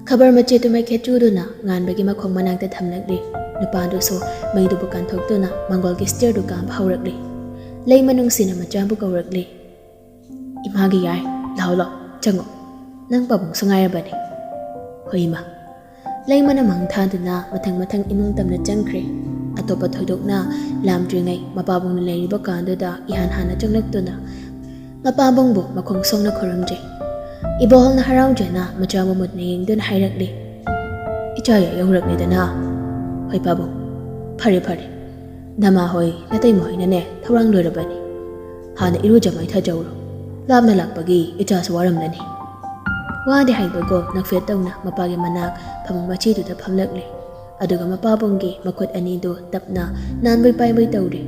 ꯈꯕꯔ ꯃꯆꯦꯠꯇꯨ ꯃꯩꯈꯦꯠ ꯆꯨꯗꯨꯅ ꯉꯥꯟꯕꯒꯤ ꯃꯈꯣꯡ ꯃꯅꯥꯛꯇ ꯊꯝꯂꯛꯂꯤ꯫ ꯅꯨꯄꯥꯗꯨꯁꯨ ꯃꯩꯗꯨꯕꯨ ꯀꯥꯟꯊꯣꯛꯇꯨꯅ ꯃꯥꯡꯒꯣꯜꯒꯤ ꯁ꯭ꯇꯤꯌꯔꯗꯨ ꯀꯥꯕ ꯍꯧꯔꯛꯂꯤ꯫ ꯂꯩꯃ ꯅꯨꯡꯁꯤꯅ ꯃꯆꯥꯕꯨ ꯀꯧꯔꯛꯂꯤ꯫ "ꯏꯃꯥꯒꯤ ꯌꯥꯏ, ꯂꯥꯎ ꯂꯥꯎ, ꯆꯪꯉꯣ꯫ ꯅꯪ ꯄꯥꯕꯨꯡꯁꯨ ꯉꯥꯏꯔꯕꯅꯤ"꯫ "ꯍꯣꯏ ꯏꯃꯥ"꯫ ꯂꯩꯃꯅ ꯃꯪ ꯊꯥꯗꯨꯅ ꯃꯊꯪ ꯃꯊꯪ ꯏꯃꯨꯡ ꯇꯝꯅ ꯆꯪꯈ꯭ꯔꯦ꯫ ꯑꯇꯣꯞꯄ ꯊꯣꯏꯗꯣꯛꯅ ꯂꯥꯝꯗ꯭ꯔꯤꯉꯩ ꯃꯄꯥꯕꯨꯡꯅ ꯂꯩꯔꯤꯕ ꯀꯥꯗꯨꯗ ꯏꯍꯥꯟ ꯍꯥꯟꯅ ꯆꯪꯂꯛꯇꯨꯅ ꯃꯄꯥꯕꯨꯡꯕꯨ ꯃꯈꯣꯡ ꯁꯣꯛꯅ ꯈꯨꯔꯨꯝꯖꯩ꯫ ꯏꯕꯣꯍꯜꯅ ꯍꯔꯥꯎꯖꯅ ꯃꯆꯥꯕꯨ ꯃꯨꯟꯅ ꯌꯦꯡꯗꯨꯅ ꯍꯥꯏꯔꯛꯂꯤ, "ꯏꯆꯥ ꯌꯥꯏ ꯌꯧꯔꯛꯂꯦꯗꯅ꯫ ꯍꯣꯏ ꯄꯥꯕꯨꯡ, ꯐꯔꯦ ꯐꯔꯦ, ꯅꯃꯥ ꯍꯣꯏ ꯅꯇꯩꯃ ꯍꯣꯏꯅꯅꯦ ꯊꯧꯔꯥꯡ ꯂꯣꯏꯔꯕꯅꯤ꯫ ꯍꯥꯟꯅ ꯏꯔꯨꯖ ꯃꯥꯏꯊꯖꯧꯔꯣ, ꯂꯥꯞꯅ ꯂꯥꯛꯄꯒꯤ ꯏꯆꯥꯁꯨ ꯋꯥꯔꯝꯂꯅꯤ"꯫ ꯋꯥꯗꯤ ꯍꯥꯏꯕꯒꯨꯝ ꯅꯣꯛꯐꯦꯠ ꯇꯧꯅ ꯃꯄꯥꯒꯤ ꯃꯅꯥꯛ ꯐꯃꯨꯡ ꯃꯆꯤꯗꯨꯗ ꯐꯝꯂꯛꯂꯤ꯫ ꯑꯗꯨꯒ ꯃꯄꯥꯕꯨꯡꯒꯤ ꯃꯈꯨꯠ ꯑꯅꯤꯗꯨ ꯇꯞꯅ ꯅꯥꯟꯕꯣꯏ ꯄꯥꯏꯕꯣꯏ ꯇꯧꯔꯤ꯫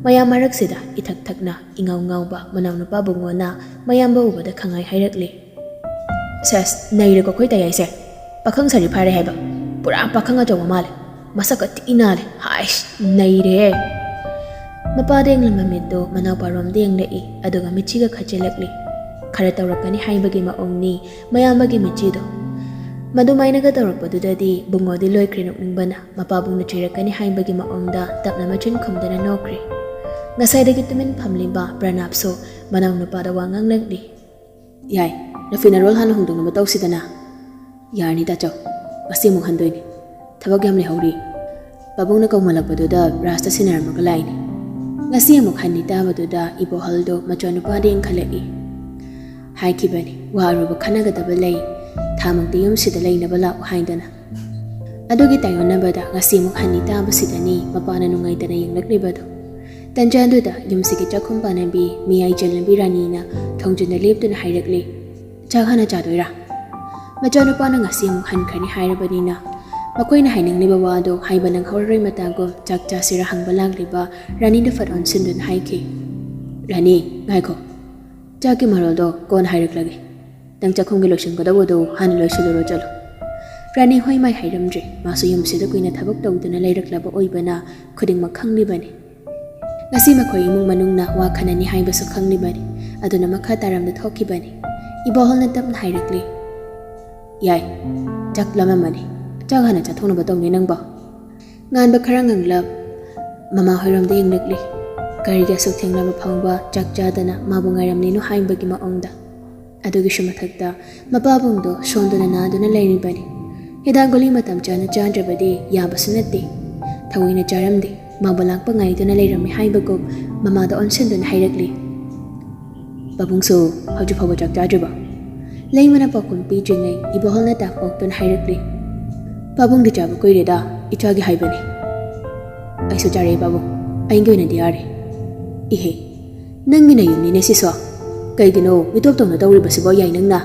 ꯃꯌꯥꯝ ꯃꯔꯛꯁꯤꯗ ꯏꯊꯛ ꯊꯛꯅ ꯏꯉꯥꯎ ꯉꯥꯎꯕ ꯃꯅꯥꯎꯅꯨꯄꯥ ꯕꯨꯡꯉꯣꯅ ꯃꯌꯥꯝꯕ ꯎꯕꯗ ꯈꯪꯍꯥꯏ ꯍꯥꯏꯔꯛꯂꯤ, "ꯁꯦꯁ, ꯅꯩꯔꯦꯀꯣ ꯑꯩꯈꯣꯏ ꯇꯌꯥꯏꯁꯦ꯫ ꯄꯥꯈꯪ ꯁꯥꯔꯤ ꯐꯥꯔꯦ ꯍꯥꯏꯕ꯫ ꯄꯨꯔꯥ ꯄꯥꯈꯪ ꯑꯆꯧꯕ ꯃꯥꯜꯂꯦ꯫ ꯃꯁꯛꯀ ꯊꯤ ꯅꯥꯜꯂꯦ꯫ ꯍꯥꯏꯁ, ꯅꯩꯔꯦꯍꯦ!" ꯃꯄꯥꯗ ꯌꯦꯡꯂꯝꯕ ꯃꯤꯠꯇꯨ ꯃꯅꯥꯎꯄꯥꯔꯣꯝꯗ ꯌꯦꯡꯂꯛꯏ, ꯑꯗꯨꯒ ꯃꯤꯠꯁꯤꯒ ꯈꯠꯆꯤꯜꯂꯛꯂꯤ꯫ ꯈꯔ ꯇꯧꯔꯛꯀꯅꯤ ꯍꯥꯏꯕꯒꯤ ꯃꯑꯣꯡꯅꯤ ꯃꯌꯥꯝꯕꯒꯤ ꯃꯤꯠꯁꯤꯗꯣ꯫ ꯃꯗꯨꯃꯥꯏꯅꯒ ꯇꯧꯔꯛꯄꯗꯨꯗꯗꯤ ꯕꯨꯡꯉꯣꯗꯤ ꯂꯣꯏꯈ꯭ꯔꯦ ꯅꯣꯛꯅꯤꯡꯕꯅ꯫ ꯃꯄꯥꯕꯨꯡꯅ ꯆꯩꯔꯛꯀꯅꯤ ꯍꯥꯏꯕꯒꯤ ꯃꯑꯣꯡꯗ ꯇꯞꯅ ꯃꯆꯤꯟ ꯈꯨꯝꯗꯅ ꯅꯣꯛꯈ꯭ꯔꯦ꯫ ꯉꯁꯥꯏꯗꯒꯤ ꯇꯨꯃꯤꯟ ꯐꯝꯂꯤꯕ ꯄ꯭ꯔꯅꯥꯞꯁꯨ ꯃꯅꯥꯎꯅꯨꯄꯥꯗ ꯋꯥ ꯉꯥꯡꯂꯛꯂꯤ꯫ "ꯌꯥꯏ, ꯅꯐꯤ ꯅꯔꯣꯜ ꯍꯥꯟꯅ ꯍꯣꯡꯗꯣꯛꯅꯕ ꯇꯧꯁꯤꯗꯅ"꯫ "ꯌꯥꯔꯅꯤ ꯇꯥꯆꯧ, ꯉꯁꯤ ꯑꯃꯨꯛ ꯍꯟꯗꯣꯏꯅꯤ꯫ ꯊꯕꯛ ꯌꯥꯝ ꯂꯩꯍꯧꯔꯤ꯫ ꯄꯥꯕꯨꯡꯅ ꯀꯧꯃꯜꯂꯛꯄꯗꯨꯗ ꯔꯥꯖꯇ ꯁꯤꯟꯅꯔꯝꯃꯒ ꯂꯥꯛꯏꯅꯤ꯫ ꯉꯁꯤ ꯑꯃꯨꯛ ꯍꯟꯅꯤ" ꯇꯥꯕꯗꯨꯗ ꯏꯕꯣꯍꯜꯗꯣ ꯃꯆꯥꯅꯨꯄꯥꯗ ꯌꯦꯡꯈꯠꯂꯛꯏ꯫ "ꯍꯥꯏꯈꯤꯕꯅꯤ, ꯋꯥ ꯑꯔꯨꯕ ꯈꯟꯅꯒꯗꯕ ꯂꯩ, ꯊꯥꯃꯨꯛꯇꯤ ꯌꯨꯝꯁꯤꯗ ꯂꯩꯅꯕ ꯂꯥꯛꯎ ꯍꯥꯏꯗꯅ"꯫ ꯑꯗꯨꯒꯤ ꯇꯥꯏꯌꯣꯟꯅꯕꯗ ꯉꯁꯤ ꯑꯃꯨꯛ ꯍꯟꯅꯤ ꯇꯥꯕꯁꯤꯗꯅꯤ ꯃꯄꯥꯅ ꯅꯨꯡꯉꯥꯏꯇꯅ ꯌꯦꯡꯂꯛꯂꯤꯕꯗꯨ꯫ ꯇꯟꯖꯥꯗꯨꯗ ꯌꯨꯝꯁꯤꯒꯤ ꯆꯥꯛꯈꯨꯝ ꯄꯥꯟꯅꯕꯤ ꯃꯤꯌꯥꯏ ꯆꯜꯂꯕꯤ ꯔꯥꯅꯤꯅ ꯊꯣꯡꯖꯤꯟꯗ ꯂꯦꯞꯇꯨꯅ ꯍꯥꯏꯔꯛꯂꯤ, "ꯆꯥꯛ ꯍꯥꯟꯅ ꯆꯥꯗꯣꯏꯔꯥ?" ꯃꯆꯥꯅꯨꯄꯥꯅ ꯉꯁꯤ ꯑꯃꯨꯛ ꯍꯟꯈ꯭ꯔꯅꯤ ꯍꯥꯏꯔꯕꯅꯤꯅ ꯃꯈꯣꯏꯅ ꯍꯥꯏꯅꯤꯡꯂꯤꯕ ꯋꯥꯗꯨ ꯍꯥꯏꯕ ꯅꯪꯍꯧꯔꯔꯣꯏ ꯃꯇꯥꯒꯨꯝ ꯆꯥꯛ ꯆꯥꯁꯤꯔ ꯍꯪꯕ ꯂꯥꯛꯂꯤꯕ ꯔꯥꯅꯤꯗ ꯐꯠ ꯑꯣꯟꯁꯤꯟꯗꯨꯅ ꯍꯥꯏꯈꯤ, "ꯔꯥꯅꯤ, ꯉꯥꯏꯈꯣ꯫ ꯆꯥꯛꯀꯤ ꯃꯔꯣꯜꯗꯣ ꯀꯣꯟꯅ ꯍꯥꯏꯔꯛꯂꯒꯦ꯫ ꯅꯪ ꯆꯥꯛꯈꯨꯝꯒꯤ ꯂꯣꯏꯁꯤꯟꯒꯗꯧꯕꯗꯣ ꯍꯥꯟꯅ ꯂꯣꯏꯁꯤꯜꯂꯨꯔꯣ ꯆꯠꯂꯣ"꯫ ꯔꯥꯅꯤ ꯍꯣꯏ ꯃꯥꯏ ꯍꯥꯏꯔꯝꯗ꯭ꯔꯦ꯫ ꯃꯥꯁꯨ ꯌꯨꯝꯁꯤꯗ ꯀꯨꯏꯅ ꯊꯕꯛ ꯇꯧꯗꯨꯅ ꯂꯩꯔꯛꯂꯕ ꯑꯣꯏꯕꯅ ꯈꯨꯗꯤꯡꯃꯛ ꯈꯪꯂꯤꯕꯅꯤ꯫ ꯉꯁꯤ ꯃꯈꯣꯏ ꯏꯃꯨꯡ ꯃꯅꯨꯡꯅ ꯋꯥ ꯈꯟꯅꯅꯤ ꯍꯥꯏꯕꯁꯨ ꯈꯪꯂꯤꯕꯅꯤ꯫ ꯑꯗꯨꯅ ꯃꯈꯥ ꯇꯥꯔꯝꯗ ꯊꯣꯛꯈꯤꯕꯅꯤ꯫ ꯏꯕꯣꯍꯜꯅ ꯇꯞꯅ ꯍꯥꯏꯔꯛꯂꯤ, "ꯌꯥꯏ, ꯆꯥꯛ ꯂꯥꯝꯃꯝꯃꯅꯤ꯫ ꯆꯥꯛ ꯍꯥꯟꯅ ꯆꯥꯊꯣꯛꯅꯕ ꯇꯧꯅꯦ ꯅꯪꯕꯣ"꯫ ꯉꯥꯟꯕ ꯈꯔ ꯉꯥꯡꯂꯞ ꯃꯃꯥ ꯍꯣꯏꯔꯣꯝꯗ ꯌꯦꯡꯂꯛꯂꯤ꯫ ꯀꯔꯤꯒꯤ ꯑꯁꯨꯛ ꯊꯦꯡꯂꯕ ꯐꯥꯎꯕ ꯆꯥꯛ ꯆꯥꯗꯅ ꯃꯥꯕꯨ ꯉꯥꯏꯔꯝꯂꯤꯅꯣ ꯍꯥꯏꯕꯒꯤ ꯃꯑꯣꯡꯗ꯫ ꯑꯗꯨꯒꯤꯁꯨ ꯃꯊꯛꯇ ꯃꯄꯥꯕꯨꯡꯗꯣ ꯁꯣꯟꯗꯨꯅ ꯅꯥꯗꯨꯅ ꯂꯩꯔꯤꯕꯅꯤ꯫ ꯍꯤꯗꯥꯛ ꯒꯨꯂꯤ ꯃꯇꯝ ꯆꯥꯅ ꯆꯥꯗ꯭ꯔꯕꯗꯤ ꯌꯥꯕꯁꯨ ꯅꯠꯇꯦ꯫ ꯊꯑꯣꯏꯅ ꯆꯥꯔꯝꯗꯦ꯫ ꯃꯥꯕꯨ ꯂꯥꯛꯄ ꯉꯥꯏꯗꯨꯅ ꯂꯩꯔꯝꯃꯤ ꯍꯥꯏꯕꯒꯨꯝ ꯃꯃꯥꯗ ꯑꯣꯟꯁꯤꯟꯗꯨꯅ ꯍꯥꯏꯔꯛꯂꯤ, "ꯄꯥꯕꯨꯡꯁꯨ ꯍꯧꯖꯤꯛ ꯐꯥꯎꯕ ꯆꯥꯛ ꯆꯥꯗ꯭ꯔꯤꯕꯣ?" ꯂꯩꯃꯅ ꯄꯥꯎꯈꯨꯝ ꯄꯤꯗ꯭ꯔꯤꯉꯩ ꯏꯕꯣꯍꯜꯅ ꯇꯥꯛꯄ ꯑꯣꯛꯇꯨꯅ ꯍꯥꯏꯔꯛꯂꯤ, "ꯄꯥꯕꯨꯡꯗꯤ ꯆꯥꯕ ꯀꯨꯏꯔꯦꯗ, ꯏꯆꯥꯒꯤ ꯍꯥꯏꯕꯅꯤ꯫" "ꯑꯩꯁꯨ ꯆꯥꯔꯦ ꯄꯥꯕꯨꯡ, ꯑꯩꯒꯤ ꯑꯣꯏꯅꯗꯤ ꯌꯥꯔꯦ꯫" "ꯏꯍꯦ, ꯅꯪꯒꯤ ꯅꯌꯨꯝꯅꯤꯅꯦ ꯁꯤꯁꯨ꯫ ꯀꯩꯒꯤꯅꯣ ꯃꯤꯇꯣꯞ ꯇꯧꯅ ꯇꯧꯔꯤꯕꯁꯤꯕꯣ ꯌꯥꯏ ꯅꯪꯅ?"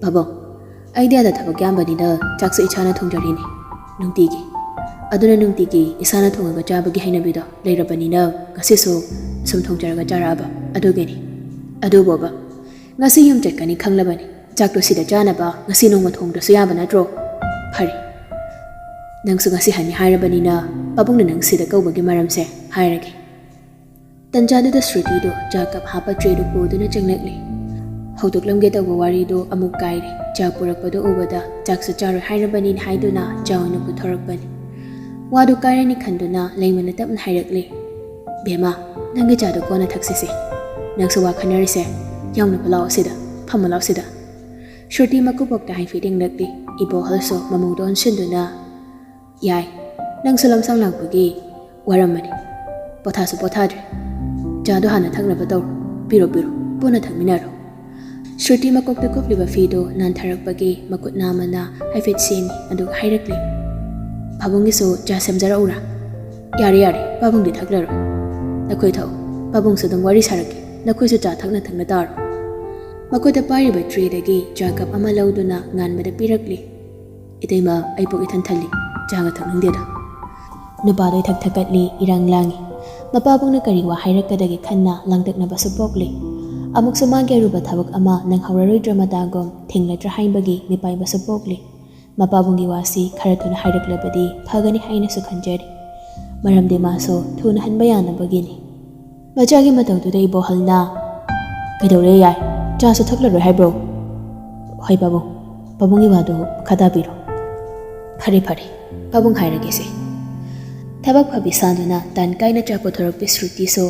"ꯄꯥꯕꯨꯡ, ꯑꯩꯗꯤ ꯑꯥꯗ ꯊꯕꯛ ꯌꯥꯝꯕꯅꯤꯅ ꯆꯥꯛꯁꯨ ꯏꯁꯥꯅ ꯊꯣꯡꯖꯔꯤꯅꯤ꯫ ꯅꯨꯡꯇꯤꯒꯤ꯫ ꯑꯗꯨꯅ ꯅꯨꯡꯇꯤꯒꯤ ꯏꯁꯥꯅ ꯊꯣꯡꯉꯒ ꯆꯥꯕꯒꯤ ꯍꯩꯅꯕꯤꯗꯣ ꯂꯩꯔꯕꯅꯤꯅ ꯉꯁꯤꯁꯨ ꯁꯨꯝ ꯊꯣꯡꯖꯔꯒ ꯆꯥꯔꯛꯑꯕ ꯑꯗꯨꯒꯤꯅꯤ꯫ ꯑꯗꯨꯕꯣꯕ, ꯉꯁꯤ ꯌꯨꯝ ꯆꯠꯀꯅꯤ ꯈꯪꯂꯕꯅꯤ꯫ ꯆꯥꯛꯇꯣ ꯁꯤꯗ ꯆꯥꯅꯕ ꯉꯁꯤ ꯅꯣꯡꯃ ꯊꯣꯡꯗ꯭ꯔꯁꯨ ꯌꯥꯕ ꯅꯠꯇ꯭ꯔꯣ? ꯐꯔꯦ꯫ ꯅꯪꯁꯨ ꯉꯁꯤ ꯍꯟꯅꯤ ꯍꯥꯏꯔꯕꯅꯤꯅ ꯄꯥꯕꯨꯡꯅ ꯅꯪ ꯁꯤꯗ ꯀꯧꯕꯒꯤ ꯃꯔꯝꯁꯦ ꯍꯥꯏꯔꯒꯦ꯫" ꯇꯟꯖꯥꯗꯨꯗ ꯁ꯭ꯔꯨꯇꯤꯗꯨ ꯆꯥ ꯀꯞ ꯍꯥꯞꯄ ꯇ꯭ꯔꯦꯗꯨ ꯄꯨꯗꯨꯅ ꯆꯪꯂꯛꯂꯤ꯫ ꯍꯧꯗꯣꯛꯂꯝꯒꯦ ꯇꯧꯕ ꯋꯥꯔꯤꯗꯨ ꯑꯃꯨꯛ ꯀꯥꯏꯔꯦ꯫ ꯆꯥ ꯄꯨꯔꯛꯄꯗꯨ ꯎꯕꯗ ꯆꯥꯛꯁꯨ ꯆꯥꯔꯣꯏ ꯍꯥꯏꯔꯕꯅꯤꯅ ꯍꯥꯏꯗꯨꯅ ꯆꯥ ꯑꯣꯏꯅ ꯄꯨꯊꯣꯔꯛꯄꯅꯤ꯫ ꯋꯥꯗꯨ ꯀꯥꯏꯔꯅꯤ ꯈꯟꯗꯨꯅ ꯂꯩꯃꯅ ꯇꯞꯅ ꯍꯥꯏꯔꯛꯂꯤ, "ꯕꯦꯝꯃ, ꯅꯪꯒꯤ ꯆꯥꯗꯨ ꯀꯣꯟꯅ ꯊꯛꯁꯤꯁꯦ꯫ ꯅꯪꯁꯨ ꯋꯥ ꯈꯟꯅꯔꯤꯁꯦ ꯌꯥꯎꯅꯕ ꯂꯥꯛꯑꯣ ꯁꯤꯗ, ꯐꯝꯃ ꯂꯥꯛꯑꯣ ꯁꯤꯗ꯫" ꯁ꯭ꯔꯨꯇꯤ ꯃꯀꯨꯕꯣꯛꯇ ꯍꯥꯏꯐꯦꯠ ꯌꯦꯡꯂꯛꯂꯤ꯫ ꯏꯕꯣꯍꯜꯁꯨ ꯃꯃꯧꯗ ꯑꯣꯟꯁꯤꯟꯗꯨꯅ, "ꯌꯥꯏ, ꯅꯪꯁꯨ ꯂꯝꯁꯥꯡ ꯂꯥꯛꯄꯒꯤ ꯋꯥꯔꯝꯃꯅꯤ꯫ ꯄꯣꯊꯥꯁꯨ ꯄꯣꯊꯥꯗ꯭ꯔꯦ꯫ ꯆꯥꯗꯣ ꯍꯥꯟꯅ ꯊꯛꯅꯕ ꯇꯧꯔꯣ꯫ ꯄꯤꯔꯣ, ꯄꯤꯔꯣ, ꯄꯨꯟꯅ ꯊꯛꯃꯤꯟꯅꯔꯣ꯫" ꯁ꯭ꯔꯨꯇꯤ ꯃꯀꯣꯛꯇ ꯀꯨꯞꯂꯤꯕ ꯐꯤꯗꯨ ꯅꯥꯟꯊꯔꯛꯄꯒꯤ ꯃꯈꯨꯠ ꯅꯥꯝꯃꯅ ꯍꯥꯏꯐꯦꯠ ꯁꯦꯝꯃꯤ, ꯑꯗꯨꯒ ꯍꯥꯏꯔꯛꯂꯤ, "ꯄꯥꯕꯨꯡꯒꯤꯁꯨ ꯆꯥ ꯁꯦꯝꯖꯔꯛꯎꯔꯥ?" "ꯌꯥꯔꯦ, ꯌꯥꯔꯦ, ꯄꯥꯕꯨꯡꯗꯤ ꯊꯛꯂꯔꯣꯏ꯫ ꯅꯈꯣꯏ ꯊꯛꯎ꯫ ꯄꯥꯕꯨꯡꯁꯨ ꯑꯗꯨꯝ ꯋꯥꯔꯤ ꯁꯥꯔꯛꯀꯦ꯫ ꯅꯈꯣꯏꯁꯨ ꯆꯥ ꯊꯛꯅ ꯊꯛꯅ ꯇꯥꯔꯣ꯫" ꯃꯈꯨꯠꯇ ꯄꯥꯏꯔꯤꯕ ꯇ꯭ꯔꯦꯗꯒꯤ ꯆꯥ ꯀꯞ ꯑꯃ ꯂꯧꯗꯨꯅ ꯉꯥꯟꯕꯗ ꯄꯤꯔꯛꯂꯤ꯫ "ꯏꯇꯩꯃ, ꯑꯩ ꯄꯨꯛ ꯏꯊꯟ ꯊꯜꯂꯤ, ꯆꯥꯒ ꯊꯛꯅꯤꯡꯗꯦꯗ꯫" ꯅꯨꯄꯥꯗꯣ ꯏꯊꯛ ꯊꯛꯀꯠꯂꯤ, ꯏꯔꯥꯡ ꯂꯥꯡꯉꯤ꯫ ꯃꯄꯥꯕꯨꯡꯅ ꯀꯔꯤ ꯋꯥ ꯍꯥꯏꯔꯛꯀꯗꯒꯦ ꯈꯟꯅ ꯂꯥꯡꯇꯛꯅꯕꯁꯨ ꯄꯣꯛꯂꯤ꯫ ꯑꯃꯨꯛꯁꯨ ꯃꯥꯒꯤ ꯑꯔꯨꯕ ꯊꯕꯛ ꯑꯃ ꯅꯪꯍꯧꯔꯔꯣꯏꯗ꯭ꯔ ꯃꯇꯥꯒꯨꯝ ꯊꯤꯡꯂꯗ꯭ꯔꯥ ꯍꯥꯏꯕꯒꯤ ꯃꯤꯄꯥꯏꯕꯁꯨ ꯄꯣꯛꯂꯤ꯫ ꯃꯄꯥꯕꯨꯡꯒꯤ ꯋꯥꯁꯤ ꯈꯔ ꯊꯨꯅ ꯍꯥꯏꯔꯛꯂꯕꯗꯤ ꯐꯒꯅꯤ ꯍꯥꯏꯅꯁꯨ ꯈꯟꯖꯔꯤ꯫ ꯃꯔꯝꯗꯤ ꯃꯥꯁꯨ ꯊꯨꯅ ꯍꯟꯕ ꯌꯥꯅꯕꯒꯤꯅꯤ꯫ ꯃꯆꯥꯒꯤ ꯃꯇꯧꯗꯨꯗ ꯏꯕꯣꯍꯜꯅ, "ꯀꯩꯗꯧꯔꯦ ꯌꯥꯏ? ꯆꯥꯁꯨ ꯊꯛꯂꯔꯣꯏ ꯍꯥꯏꯕ꯭ꯔꯣ?" "ꯍꯣꯏ ꯄꯥꯕꯨꯡ, ꯄꯥꯕꯨꯡꯒꯤ ꯋꯥꯗꯨ ꯃꯈꯥ ꯇꯥꯕꯤꯔꯣ꯫" "ꯐꯔꯦ ꯐꯔꯦ, ꯄꯥꯕꯨꯡ ꯍꯥꯏꯔꯒꯦꯁꯦ꯫" ꯊꯕꯛ ꯐꯕꯤ ꯁꯥꯗꯨꯅ ꯇꯥꯟ ꯀꯥꯏꯅ ꯆꯥ ꯄꯨꯊꯣꯔꯛꯄꯤ ꯁ꯭ꯔꯨꯇꯤꯁꯨ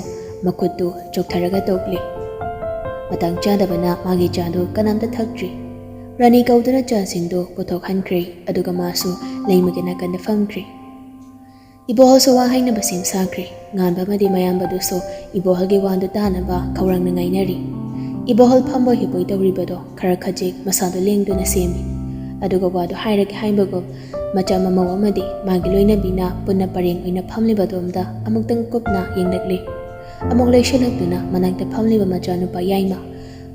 ꯃꯈꯨꯠꯇꯨ ꯆꯣꯛꯊꯔꯒ ꯇꯣꯛꯂꯤ꯫ ꯃꯇꯥꯡ ꯆꯥꯗꯕꯅ ꯃꯥꯒꯤ ꯆꯥꯗꯨ ꯀꯅꯥꯝꯇ ꯊꯛꯇ꯭ꯔꯤ꯫ ꯔꯥꯅꯤ ꯀꯧꯗꯨꯅ ꯆꯥꯁꯤꯡꯗꯨ ꯄꯨꯊꯣꯛꯍꯟꯈ꯭ꯔꯦ, ꯑꯗꯨꯒ ꯃꯥꯁꯨ ꯂꯩꯃꯒꯤ ꯅꯥꯀꯟꯗ ꯐꯝꯈ꯭ꯔꯦ꯫ ꯏꯕꯣꯍꯜꯁꯨ ꯋꯥ ꯍꯥꯏꯅꯕ ꯁꯦꯝ ꯁꯥꯈ꯭ꯔꯦ꯫ ꯉꯥꯟꯕ ꯑꯃꯗꯤ ꯃꯌꯥꯝꯕꯗꯨꯁꯨ ꯏꯕꯣꯍꯜꯒꯤ ꯋꯥꯗꯨ ꯇꯥꯅꯕ ꯈꯧꯔꯥꯡꯅ ꯉꯥꯏꯅꯔꯤ꯫ ꯏꯕꯣꯍꯜ ꯐꯝꯕꯣꯏ ꯍꯤꯞꯄꯣꯏ ꯇꯧꯔꯤꯕꯗꯣ ꯈꯔ ꯈꯖꯤꯛ ꯃꯁꯥꯗꯣ ꯂꯦꯡꯗꯨꯅ ꯁꯦꯝꯃꯤ꯫ ꯑꯗꯨꯒ ꯋꯥꯗꯣ ꯍꯥꯏꯔꯒꯦ ꯍꯥꯏꯕꯒꯨꯝ ꯃꯆꯥ ꯃꯃꯧ ꯑꯃꯗꯤ ꯃꯥꯒꯤ ꯂꯣꯏꯅꯕꯤꯅ ꯄꯨꯟꯅ ꯄꯔꯦꯡ ꯑꯣꯏꯅ ꯐꯝꯂꯤꯕꯗꯣꯝꯗ ꯑꯃꯨꯛꯇꯪ ꯀꯨꯞꯅ ꯌꯦꯡꯂꯛꯂꯤ꯫ ꯑꯃꯨꯛ ꯂꯩꯁꯤꯜꯂꯛꯇꯨꯅ ꯃꯅꯥꯛꯇ ꯐꯝꯂꯤꯕ ꯃꯆꯥꯅꯨꯄꯥ ꯌꯥꯏꯃ,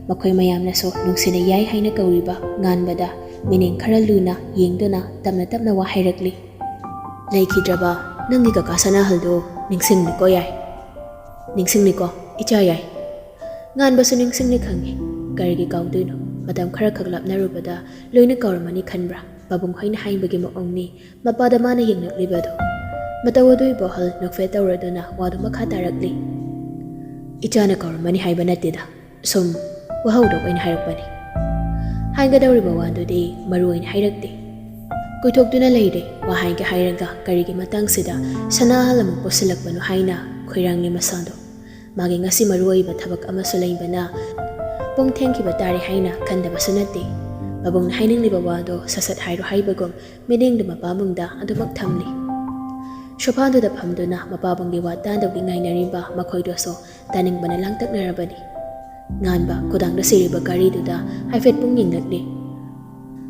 ꯃꯈꯣꯏ ꯃꯌꯥꯝꯅꯁꯨ ꯅꯨꯡꯁꯤꯅ ꯌꯥꯏ ꯍꯥꯏꯅ ꯀꯧꯔꯤꯕ ꯉꯥꯟꯕꯗ ꯃꯤꯠꯌꯦꯡ ꯈꯔ ꯂꯨꯅ ꯌꯦꯡꯗꯨꯅ ꯇꯞꯅ ꯇꯞꯅ ꯋꯥ ꯍꯥꯏꯔꯛꯂꯤ꯫ "ꯂꯩꯈꯤꯗ꯭ꯔꯕ ꯅꯪꯒꯤ ꯀꯀꯥ ꯁꯅꯥꯍꯜꯗꯣ ꯅꯤꯡꯁꯤꯡꯂꯤꯀꯣ ꯌꯥꯏ? ꯅꯤꯡꯁꯤꯡꯂꯤꯀꯣ ꯏꯆꯥ ꯌꯥꯏ?" ꯉꯥꯟꯕꯁꯨ ꯅꯤꯡꯁꯤꯡꯂꯤ ꯈꯪꯉꯤ꯫ ꯀꯔꯤꯒꯤ ꯀꯥꯎꯗꯣꯏꯅꯣ? ꯃꯇꯝ ꯈꯔꯈꯛ ꯂꯥꯞꯅꯔꯨꯕꯗ ꯂꯣꯏꯅ ꯀꯥꯎꯔꯝꯃꯅꯤ ꯈꯟꯕ꯭ꯔꯥ? ꯄꯥꯕꯨꯡ ꯍꯣꯏꯅ ꯍꯥꯏꯕꯒꯤ ꯃꯑꯣꯡꯅꯤ ꯃꯄꯥꯗ ꯃꯥꯅ ꯌꯦꯡꯂꯛꯂꯤꯕꯗꯣ꯫ ꯃꯇꯧ ꯑꯗꯨ ꯏꯕꯣꯍꯜ ꯅꯣꯛꯐꯦꯠ ꯇꯧꯔꯗꯨꯅ ꯋꯥꯗꯨ ꯃꯈꯥ ꯇꯥꯔꯛꯂꯤ꯫ "ꯏꯆꯥꯅ ꯀꯥꯎꯔꯝꯃꯅꯤ ꯍꯥꯏꯕ ꯅꯠꯇꯦꯗ, ꯁꯨꯝ ꯋꯥꯍꯧꯗꯣꯛ ꯑꯣꯏꯅ ꯍꯥꯏꯔꯛꯄꯅꯤ꯫ ꯍꯥꯏꯒꯗꯧꯔꯤꯕ ꯋꯥꯗꯨꯗꯤ ꯃꯔꯨ ꯑꯣꯏꯅ ꯍꯥꯏꯔꯛꯇꯦ꯫ ꯀꯣꯏꯊꯣꯛꯇꯨꯅ ꯂꯩꯔꯦ, ꯋꯥ ꯍꯥꯏꯒꯦ ꯍꯥꯏꯔꯒ ꯀꯔꯤꯒꯤ ꯃꯇꯥꯡꯁꯤꯗ ꯁꯅꯥꯍꯜ ꯑꯃꯨꯛ ꯄꯨꯁꯤꯜꯂꯛꯄꯅꯣ?" ꯍꯥꯏꯅ ꯈꯣꯏꯔꯥꯡꯂꯤ ꯃꯁꯥꯗꯣ꯫ ꯃꯥꯒꯤ ꯉꯁꯤ ꯃꯔꯨ ꯑꯣꯏꯕ ꯊꯕꯛ ꯑꯃꯁꯨ ꯂꯩꯕꯅ ꯄꯨꯡ ꯊꯦꯡꯈꯤꯕ ꯇꯥꯔꯦ ꯍꯥꯏꯅ ꯈꯟꯗꯕꯁꯨ ꯅꯠꯇꯦ꯫ ꯄꯥꯕꯨꯡꯅ ꯍꯥꯏꯅꯤꯡꯂꯤꯕ ꯋꯥꯗꯣ ꯁꯠ ꯁꯠ ꯍꯥꯏꯔꯣ ꯍꯥꯏꯕꯒꯨꯝ ꯃꯤꯠꯌꯦꯡꯗꯨ ꯃꯄꯥꯕꯨꯡꯗ ꯑꯗꯨꯃꯛ ꯊꯝꯂꯤ꯫ ꯁꯣꯐꯥꯗꯨꯗ ꯐꯝꯗꯨꯅ ꯃꯄꯥꯕꯨꯡꯒꯤ ꯋꯥ ꯇꯥꯗꯕꯒꯤ ꯉꯥꯏꯅꯔꯤꯕ ꯃꯈꯣꯏꯗꯨꯁꯨ ꯇꯥꯅꯤꯡꯕꯅ ꯂꯥꯡꯇꯛꯅꯔꯕꯅꯤ꯫ ꯉꯥꯟꯕ ꯈꯨꯗꯥꯡꯗ ꯁꯤꯔꯤꯕ ꯘꯔꯤꯗꯨꯗ ꯍꯥꯏꯐꯦꯠ ꯄꯨꯡ ꯌꯦꯡꯂꯛꯂꯤ꯫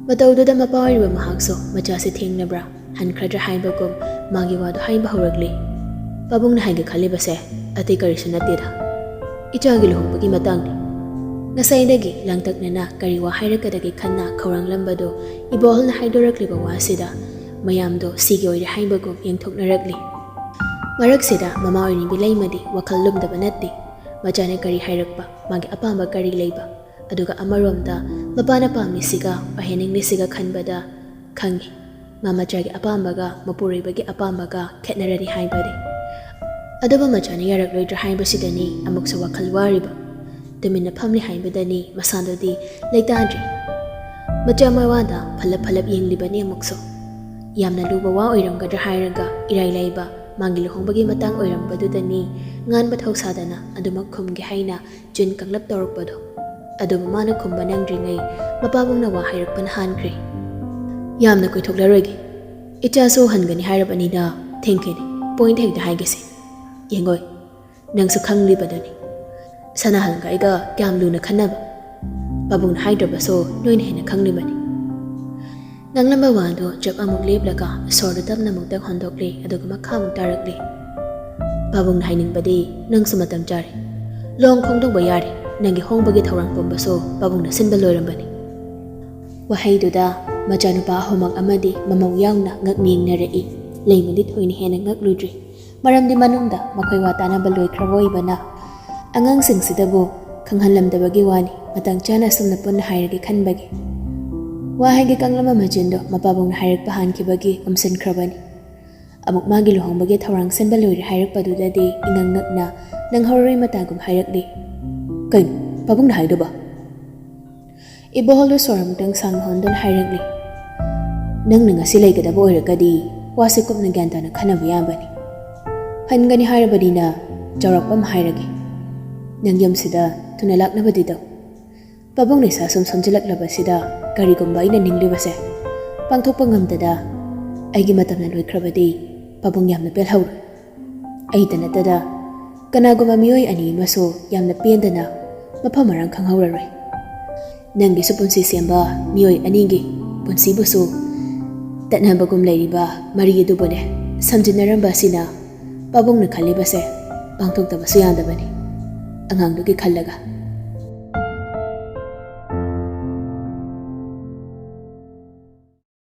ꯃꯇꯧꯗꯨꯗ ꯃꯄꯥ ꯑꯣꯏꯔꯤꯕ ꯃꯍꯥꯛꯁꯨ ꯃꯆꯥꯁꯦ ꯊꯦꯡꯅꯕ꯭ꯔꯥ, ꯍꯟꯈ꯭ꯔꯗ꯭ꯔꯥ ꯍꯥꯏꯕꯒꯨꯝ ꯃꯥꯒꯤ ꯋꯥꯗꯨ ꯍꯥꯏꯕ ꯍꯧꯔꯛꯂꯤ꯫ "ꯄꯥꯕꯨꯡꯅ ꯍꯥꯏꯒꯦ ꯈꯜꯂꯤꯕꯁꯦ ꯑꯇꯩ ꯀꯔꯤꯁꯨ ꯅꯠꯇꯦꯗ, ꯏꯆꯥꯒꯤ ꯂꯨꯍꯣꯡꯕꯒꯤ ꯃꯇꯥꯡꯅꯤ꯫ ꯉꯁꯥꯏꯗꯒꯤ ꯂꯥꯡꯇꯛꯅꯅ ꯀꯔꯤ ꯋꯥ ꯍꯥꯏꯔꯛꯀꯗꯒꯦ ꯈꯟꯅ ꯈꯧꯔꯥꯡꯂꯝꯕꯗꯨ ꯏꯕꯣꯍꯜꯅ ꯍꯥꯏꯗꯣꯔꯛꯂꯤꯕ ꯋꯥꯁꯤꯗ ꯃꯌꯥꯝꯗꯣ ꯁꯤꯒꯤ ꯑꯣꯏꯔꯦ ꯍꯥꯏꯕꯒꯨꯝ ꯌꯦꯡꯊꯣꯛꯅꯔꯛꯂꯤ꯫ ꯃꯔꯛꯁꯤꯗ ꯃꯃꯥ ꯑꯣꯏꯔꯤꯕꯤ ꯂꯩꯃꯗꯤ ꯋꯥꯈꯜ ꯂꯨꯝꯗꯕ ꯅꯠꯇꯦ꯫ ꯃꯆꯥꯅ ꯀꯔꯤ ꯍꯥꯏꯔꯛꯄ, ꯃꯥꯒꯤ ꯑꯄꯥꯝꯕ ꯀꯔꯤ ꯂꯩꯕ, ꯑꯗꯨꯒ ꯑꯃꯔꯣꯝꯗ ꯃꯄꯥꯅ ꯄꯥꯝꯃꯤꯁꯤꯒ ꯑꯣꯏꯍꯟꯅꯤꯡꯂꯤꯁꯤꯒ ꯈꯟꯕꯗ ꯈꯪꯉꯤ꯫ ꯃꯥ ꯃꯆꯥꯒꯤ ꯑꯄꯥꯝꯕꯒ ꯃꯄꯨꯔꯣꯏꯕꯒꯤ ꯑꯄꯥꯝꯕꯒ ꯈꯦꯠꯅꯔꯅꯤ ꯍꯥꯏꯕꯗꯤ꯫ ꯑꯗꯨꯕꯨ ꯃꯆꯥꯅ ꯌꯥꯔꯛꯂꯣꯏꯗ꯭ꯔꯥ ꯍꯥꯏꯕꯁꯤꯗꯅꯤ ꯑꯃꯨꯛꯁꯨ ꯋꯥꯈꯜ ꯋꯥꯔꯤꯕ꯫ ꯇꯨꯃꯤꯟꯅ ꯐꯝꯂꯤ ꯍꯥꯏꯕꯗꯅꯤ ꯃꯁꯥꯗꯨꯗꯤ ꯂꯩꯇꯥꯗ꯭ꯔꯤ꯫ ꯃꯆꯥ ꯃꯋꯥꯗ ꯐꯜꯂꯞ ꯐꯜꯂꯞ ꯌꯦꯡꯂꯤꯕꯅꯤ ꯑꯃꯨꯛꯁꯨ꯫ ꯌꯥꯝꯅ ꯂꯨꯕ ꯋꯥ ꯑꯣꯏꯔꯝꯒꯗ꯭ꯔꯥ ꯍꯥꯏꯔꯒ ꯏꯔꯥꯏ ꯂꯥꯏꯕ ꯃꯥꯒꯤ ꯂꯨꯍꯣꯡꯕꯒꯤ ꯃꯇꯥꯡ ꯑꯣꯏꯔꯝꯕꯗꯨꯗꯅꯤ ꯉꯥꯟꯕ ꯊꯧꯁꯥꯗꯅ ꯑꯗꯨꯃꯛ ꯈꯨꯝꯒꯦ ꯍꯥꯏꯅ ꯆꯤꯟ ꯀꯪꯂꯞ ꯇꯧꯔꯛꯄꯗꯣ꯫ ꯑꯗꯨꯕꯨ ꯃꯥꯅ ꯈꯨꯝꯕ ꯅꯪꯗ꯭ꯔꯤꯉꯩ ꯃꯄꯥꯕꯨꯡꯅ ꯋꯥ ꯍꯥꯏꯔꯛꯄꯅ ꯍꯥꯟꯈ꯭ꯔꯦ꯫ "ꯌꯥꯝꯅ ꯀꯨꯏꯊꯣꯛꯂꯔꯣꯏꯒꯦ꯫ ꯏꯆꯥꯁꯨ ꯍꯟꯒꯅꯤ ꯍꯥꯏꯔꯕꯅꯤꯅ ꯊꯦꯡꯈꯤꯅꯤ꯫ ꯄꯣꯏꯟꯠ ꯍꯦꯛꯇ ꯍꯥꯏꯒꯦꯁꯦ꯫ ꯌꯦꯡꯉꯣꯏ, ꯅꯪꯁꯨ ꯈꯪꯂꯤꯕꯗꯨꯅꯤ꯫ ꯁꯅꯥꯍꯟꯒ ꯑꯩꯒ ꯀꯌꯥꯝ ꯂꯨꯅ ꯈꯟꯅꯕ? ꯄꯥꯕꯨꯡꯅ ꯍꯥꯏꯗ꯭ꯔꯕꯁꯨ ꯅꯣꯏꯅ ꯍꯦꯟꯅ ꯈꯪꯂꯤꯕꯅꯤ꯫ ꯉꯥꯡꯂꯝꯕ ꯋꯥꯗꯨ ꯆꯞ ꯑꯃꯨꯛ ꯂꯦꯞꯂꯒ ꯁꯣꯔꯗꯨ ꯇꯞꯅ ꯑꯃꯨꯛꯇꯪ ꯍꯣꯟꯗꯣꯛꯂꯤ, ꯑꯗꯨꯒ ꯃꯈꯥ ꯑꯃꯨꯛ ꯇꯥꯔꯛꯂꯤ꯫ ꯄꯥꯕꯨꯡꯅ ꯍꯥꯏꯅꯤꯡꯕꯗꯤ ꯅꯪꯁꯨ ꯃꯇꯝ ꯆꯥꯔꯦ꯫ ꯂꯨꯍꯣꯡ ꯈꯣꯡꯗꯣꯡꯕ ꯌꯥꯔꯦ꯫ ꯅꯪꯒꯤ ꯍꯣꯡꯕꯒꯤ ꯊꯧꯔꯥꯡ ꯄꯨꯝꯕꯁꯨ ꯄꯥꯕꯨꯡꯅ ꯁꯤꯟꯕ ꯂꯣꯏꯔꯝꯕꯅꯤ꯫ ꯋꯥꯍꯩꯗꯨꯗ ꯃꯆꯥꯅꯨꯄꯥ ꯑꯍꯨꯝꯃꯛ ꯑꯃꯗꯤ ꯃꯃꯧ ꯌꯥꯎꯅ ꯉꯛ ꯌꯦꯡꯅꯔꯛꯏ꯫ ꯂꯩꯃꯗꯤ ꯊꯣꯏꯅ ꯍꯦꯟꯅ ꯉꯛꯂꯨꯗ꯭ꯔꯤ꯫ ꯃꯔꯝꯗꯤ ꯃꯅꯨꯡꯗ ꯃꯈꯣꯏ ꯋꯥ ꯇꯥꯅꯕ ꯂꯣꯏꯈ꯭ꯔꯕ ꯑꯣꯏꯕꯅ꯫ ꯑꯉꯥꯡꯁꯤꯡꯁꯤꯗꯕꯨ ꯈꯪꯍꯜꯂꯝꯗꯕꯒꯤ ꯋꯥꯅꯤ, ꯃꯇꯥꯡ ꯆꯥꯅ ꯑꯁꯨꯝꯅ ꯄꯨꯟꯅ ꯍꯥꯏꯔꯒꯦ ꯈꯟꯕꯒꯤ꯫ ꯋꯥ ꯍꯥꯏꯒꯦ ꯀꯪꯂꯝꯕ ꯃꯆꯤꯟꯗꯣ ꯃꯄꯥꯕꯨꯡꯅ ꯍꯥꯏꯔꯛꯄ ꯍꯥꯟꯈꯤꯕꯒꯤ ꯎꯝꯁꯤꯟꯈ꯭ꯔꯕꯅꯤ꯫ ꯑꯃꯨꯛ ꯃꯥꯒꯤ ꯂꯨꯍꯣꯡꯕꯒꯤ ꯊꯧꯔꯥꯡ ꯁꯤꯟꯕ ꯂꯣꯏꯔꯦ ꯍꯥꯏꯔꯛꯄꯗꯨꯗꯗꯤ ꯏꯉꯛ ꯉꯛꯅ ꯅꯪꯍꯧꯔꯔꯣꯏ ꯃꯇꯥꯒꯨꯝ ꯍꯥꯏꯔꯛꯂꯤ꯫ ꯀꯩꯅꯣ ꯄꯥꯕꯨꯡꯅ ꯍꯥꯏꯗꯨꯕꯣ? ꯏꯕꯣꯍꯜꯗꯨ ꯁꯣꯔ ꯑꯃꯨꯛꯇꯪ ꯁꯥꯡꯅ ꯍꯣꯟꯗꯨꯅ ꯍꯥꯏꯔꯛꯂꯤ꯫ ꯅꯪꯅ ꯉꯁꯤ ꯂꯩꯒꯗꯕ ꯑꯣꯏꯔꯒꯗꯤ ꯋꯥꯁꯦ ꯀꯨꯞꯅ ꯒ꯭ꯌꯥꯟ ꯇꯥꯅ ꯈꯟꯅꯕ ꯌꯥꯕꯅꯤ꯫ ꯍꯟꯒꯅꯤ ꯍꯥꯏꯔꯕꯅꯤꯅ ꯆꯥꯎꯔꯥꯛꯄ ꯑꯃ ꯍꯥꯏꯔꯒꯦ꯫ ꯅꯪ ꯌꯨꯝꯁꯤꯗ ꯊꯨꯅ ꯂꯥꯛꯅꯕꯗꯤ ꯇꯧ꯫ ꯄꯥꯕꯨꯡ ꯂꯩꯁꯥ ꯁꯨꯝ ꯁꯣꯟꯖꯤꯜꯂꯛꯂꯕꯁꯤꯗ ꯀꯔꯤꯒꯨꯝꯕ ꯑꯩꯅ ꯅꯤꯡꯂꯤꯕꯁꯦ ꯄꯥꯡꯊꯣꯛꯄ ꯉꯝꯗꯗ ꯑꯩꯒꯤ ꯃꯇꯝꯅ ꯂꯣꯏꯈ꯭ꯔꯕꯗꯤ ꯄꯥꯕꯨꯡ ꯌꯥꯝꯅ ꯄꯦꯜꯍꯧꯔꯣꯏ꯫ ꯑꯩꯇ ꯅꯠꯇꯅ ꯀꯅꯥꯒꯨꯝꯕ ꯃꯤꯑꯣꯏ ꯑꯅꯤ ꯑꯃꯁꯨ ꯌꯥꯝꯅ ꯄꯦꯟꯗꯅ ꯃꯐꯝ ꯃꯔꯥꯡ ꯈꯪꯍꯧꯔꯔꯣꯏ꯫ ꯅꯪꯒꯤꯁꯨ ꯄꯨꯟꯁꯤ ꯁꯦꯝꯕ ꯃꯤꯑꯣꯏ ꯑꯅꯤꯒꯤ ꯄꯨꯟꯁꯤꯕꯨꯁꯨ ꯇꯠꯅꯕꯒꯨꯝ ꯂꯩꯔꯤꯕ ꯃꯔꯤ ꯑꯗꯨꯕꯨꯅꯦ ꯁꯝꯖꯤꯟꯅꯔꯝꯕ ꯑꯁꯤꯅ ꯄꯥꯕꯨꯡꯅ ꯈꯜꯂꯤꯕꯁꯦ ꯄꯥꯡꯊꯣꯛꯇꯕꯁꯨ ꯌꯥꯗꯕꯅꯤ꯫ ꯑꯉꯥꯡꯗꯨꯒꯤ ꯈꯜꯂꯒ